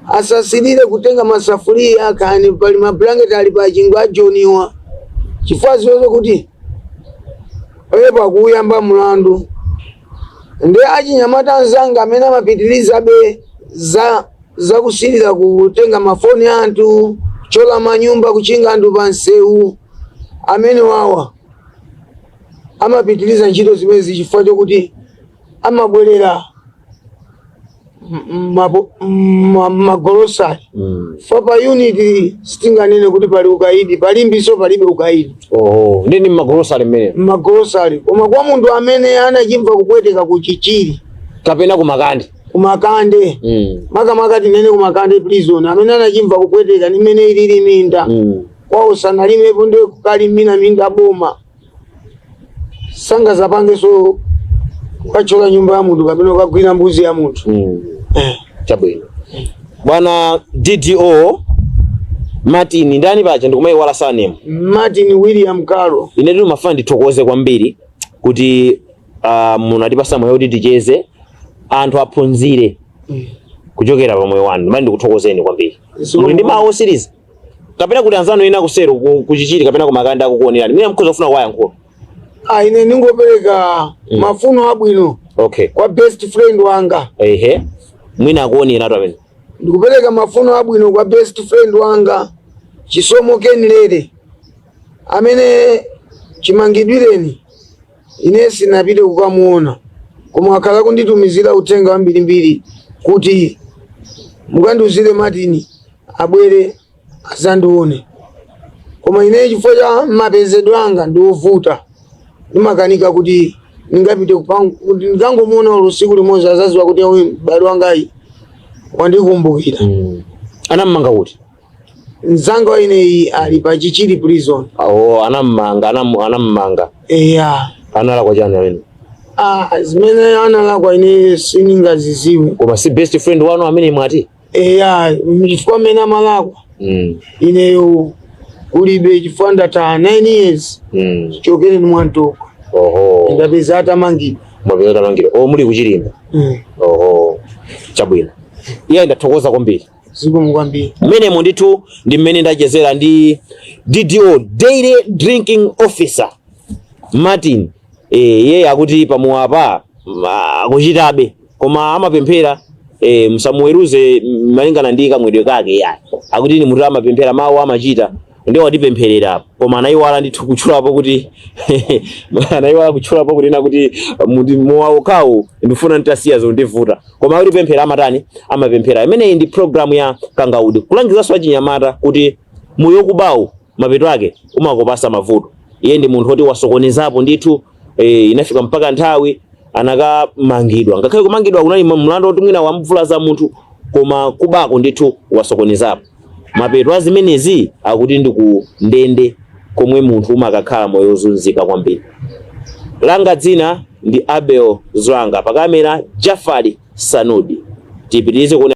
asasilire kutenga masafuria kani pali mablanketi ali pa chingwe ajoniwa, chifukwa ziweze kuti oyepo akuyamba mulandu. Ndi achinyamata anzanga amene amapitirizabe za zakusilira kutenga mafoni a anthu, kuchola manyumba, kuchinga anthu pa msewu, amene wawa amapitiriza ntchito zimenezi chifukwa chokuti amabwerera magolosari. Fa pa unit sitinganene kuti pali ukaidi, palimbiso palibe ukaidi. Oh, ndi mmagolosari mmene. Magolosari, koma kwa munthu amene anachimva kupweteka kuchichiri kapena kumakande, kumakande, makamaka tinene kumakande prison, amene anachimva kupweteka ni mmene ilili minda, kwawo sanalimepo, ndi kukalimira minda boma, sangazapangenso kukachola nyumba ya munthu kapena kukagwira mbuzi ya munthu. Chabwino, bwana DDO Martin ndani paja? Ndikumayiwala surname. Martin William Caro. Ine ndimafuna ndithokoze kwambiri kuti munatipasa moyo kuti ticheze, anthu aphunzire kuchokera pa moyo wanu. Ndimati ndikuthokozeni kwambiri. Muli ndi mawu osiriza, kapena kuti anzanu ena kusero kuchichiri kapena kumakanda akukuonerani, mwina mkhoza kufuna kuwayankhula? Ah, ine ningopereka mafuno abwino kwa best friend wanga. Ehe, mwina akuoneratu amene. Ndikupereka mafuno abwino kwa best friend wanga Chisomo Kenilere, amene chimangidwireni ine sinapite kukamuona, koma akhala kunditumizira uthenga wambirimbiri kuti mukandiuzire Martin abwere azandione, koma ine chifukwa cha mapezedwe anga ndiovuta, ndimakanika kuti ndingapite kuti ndikangomuona usiku limodzi, azaziwa kuti uyu m'bale wangayi wandikumbukira. Anammanga kuti? Mzanga wa ineyi ali pa Chichiri prison. Oh, anammanga, anammanga. Eya. Analakwa chani amene? Ah, zimene analakwa ine siningaziziwe. Koma si best friend wanu amene mwati? Eya, chifukwa amene amalakwa ineyo kulibe, chifukwa ndatha 9 years chokere ni mwantopwa. Oho. Ndapeza atamangidwa. Mwapeza atamangidwa. Oh, muli kuchilimba? Mm. Oho, chabwino. Iye, ndathokoza kwambiri. Zikomo kwambiri. Mmenemo ndithu ndi mmene ndachezera ndi DDO, Daily Drinking Officer Martin. Iye akuti pamuwapa akuchitabe koma amapemphera. Musamuweruze malingana ndi kamwedwe kake yayi. Akuti ni munthu amapemphera, mawu amachita, ndiye watipempherera, koma anayiwala ndithu kutchulapo kuti, anayiwala kutchulapo kunena kuti muti mowa okhawo ndifuna nditasiya, zondivuta. Koma akuti pemphera amatani, amapemphera. Imeneyi ndi program ya Kangaude, kulangizanso achinyamata kuti moyo kubawu mapeto ake umakopasa mavuto. Iye ndi munthu woti wasokonezapo ndithu. Inafika mpaka nthawi anakamangidwa, ngakhale kumangidwa kunali mlandu woti mwina wamvulaza munthu, koma kubako ndithu wasokonezapo. Mapeto a zimenezi akuti ndi ku ndende komwe munthu umakakhala moyo wozunzika kwambiri. Langa dzina ndi Abel Zwanga, pakamera Jafari Sanudi. Tipitirize kuona.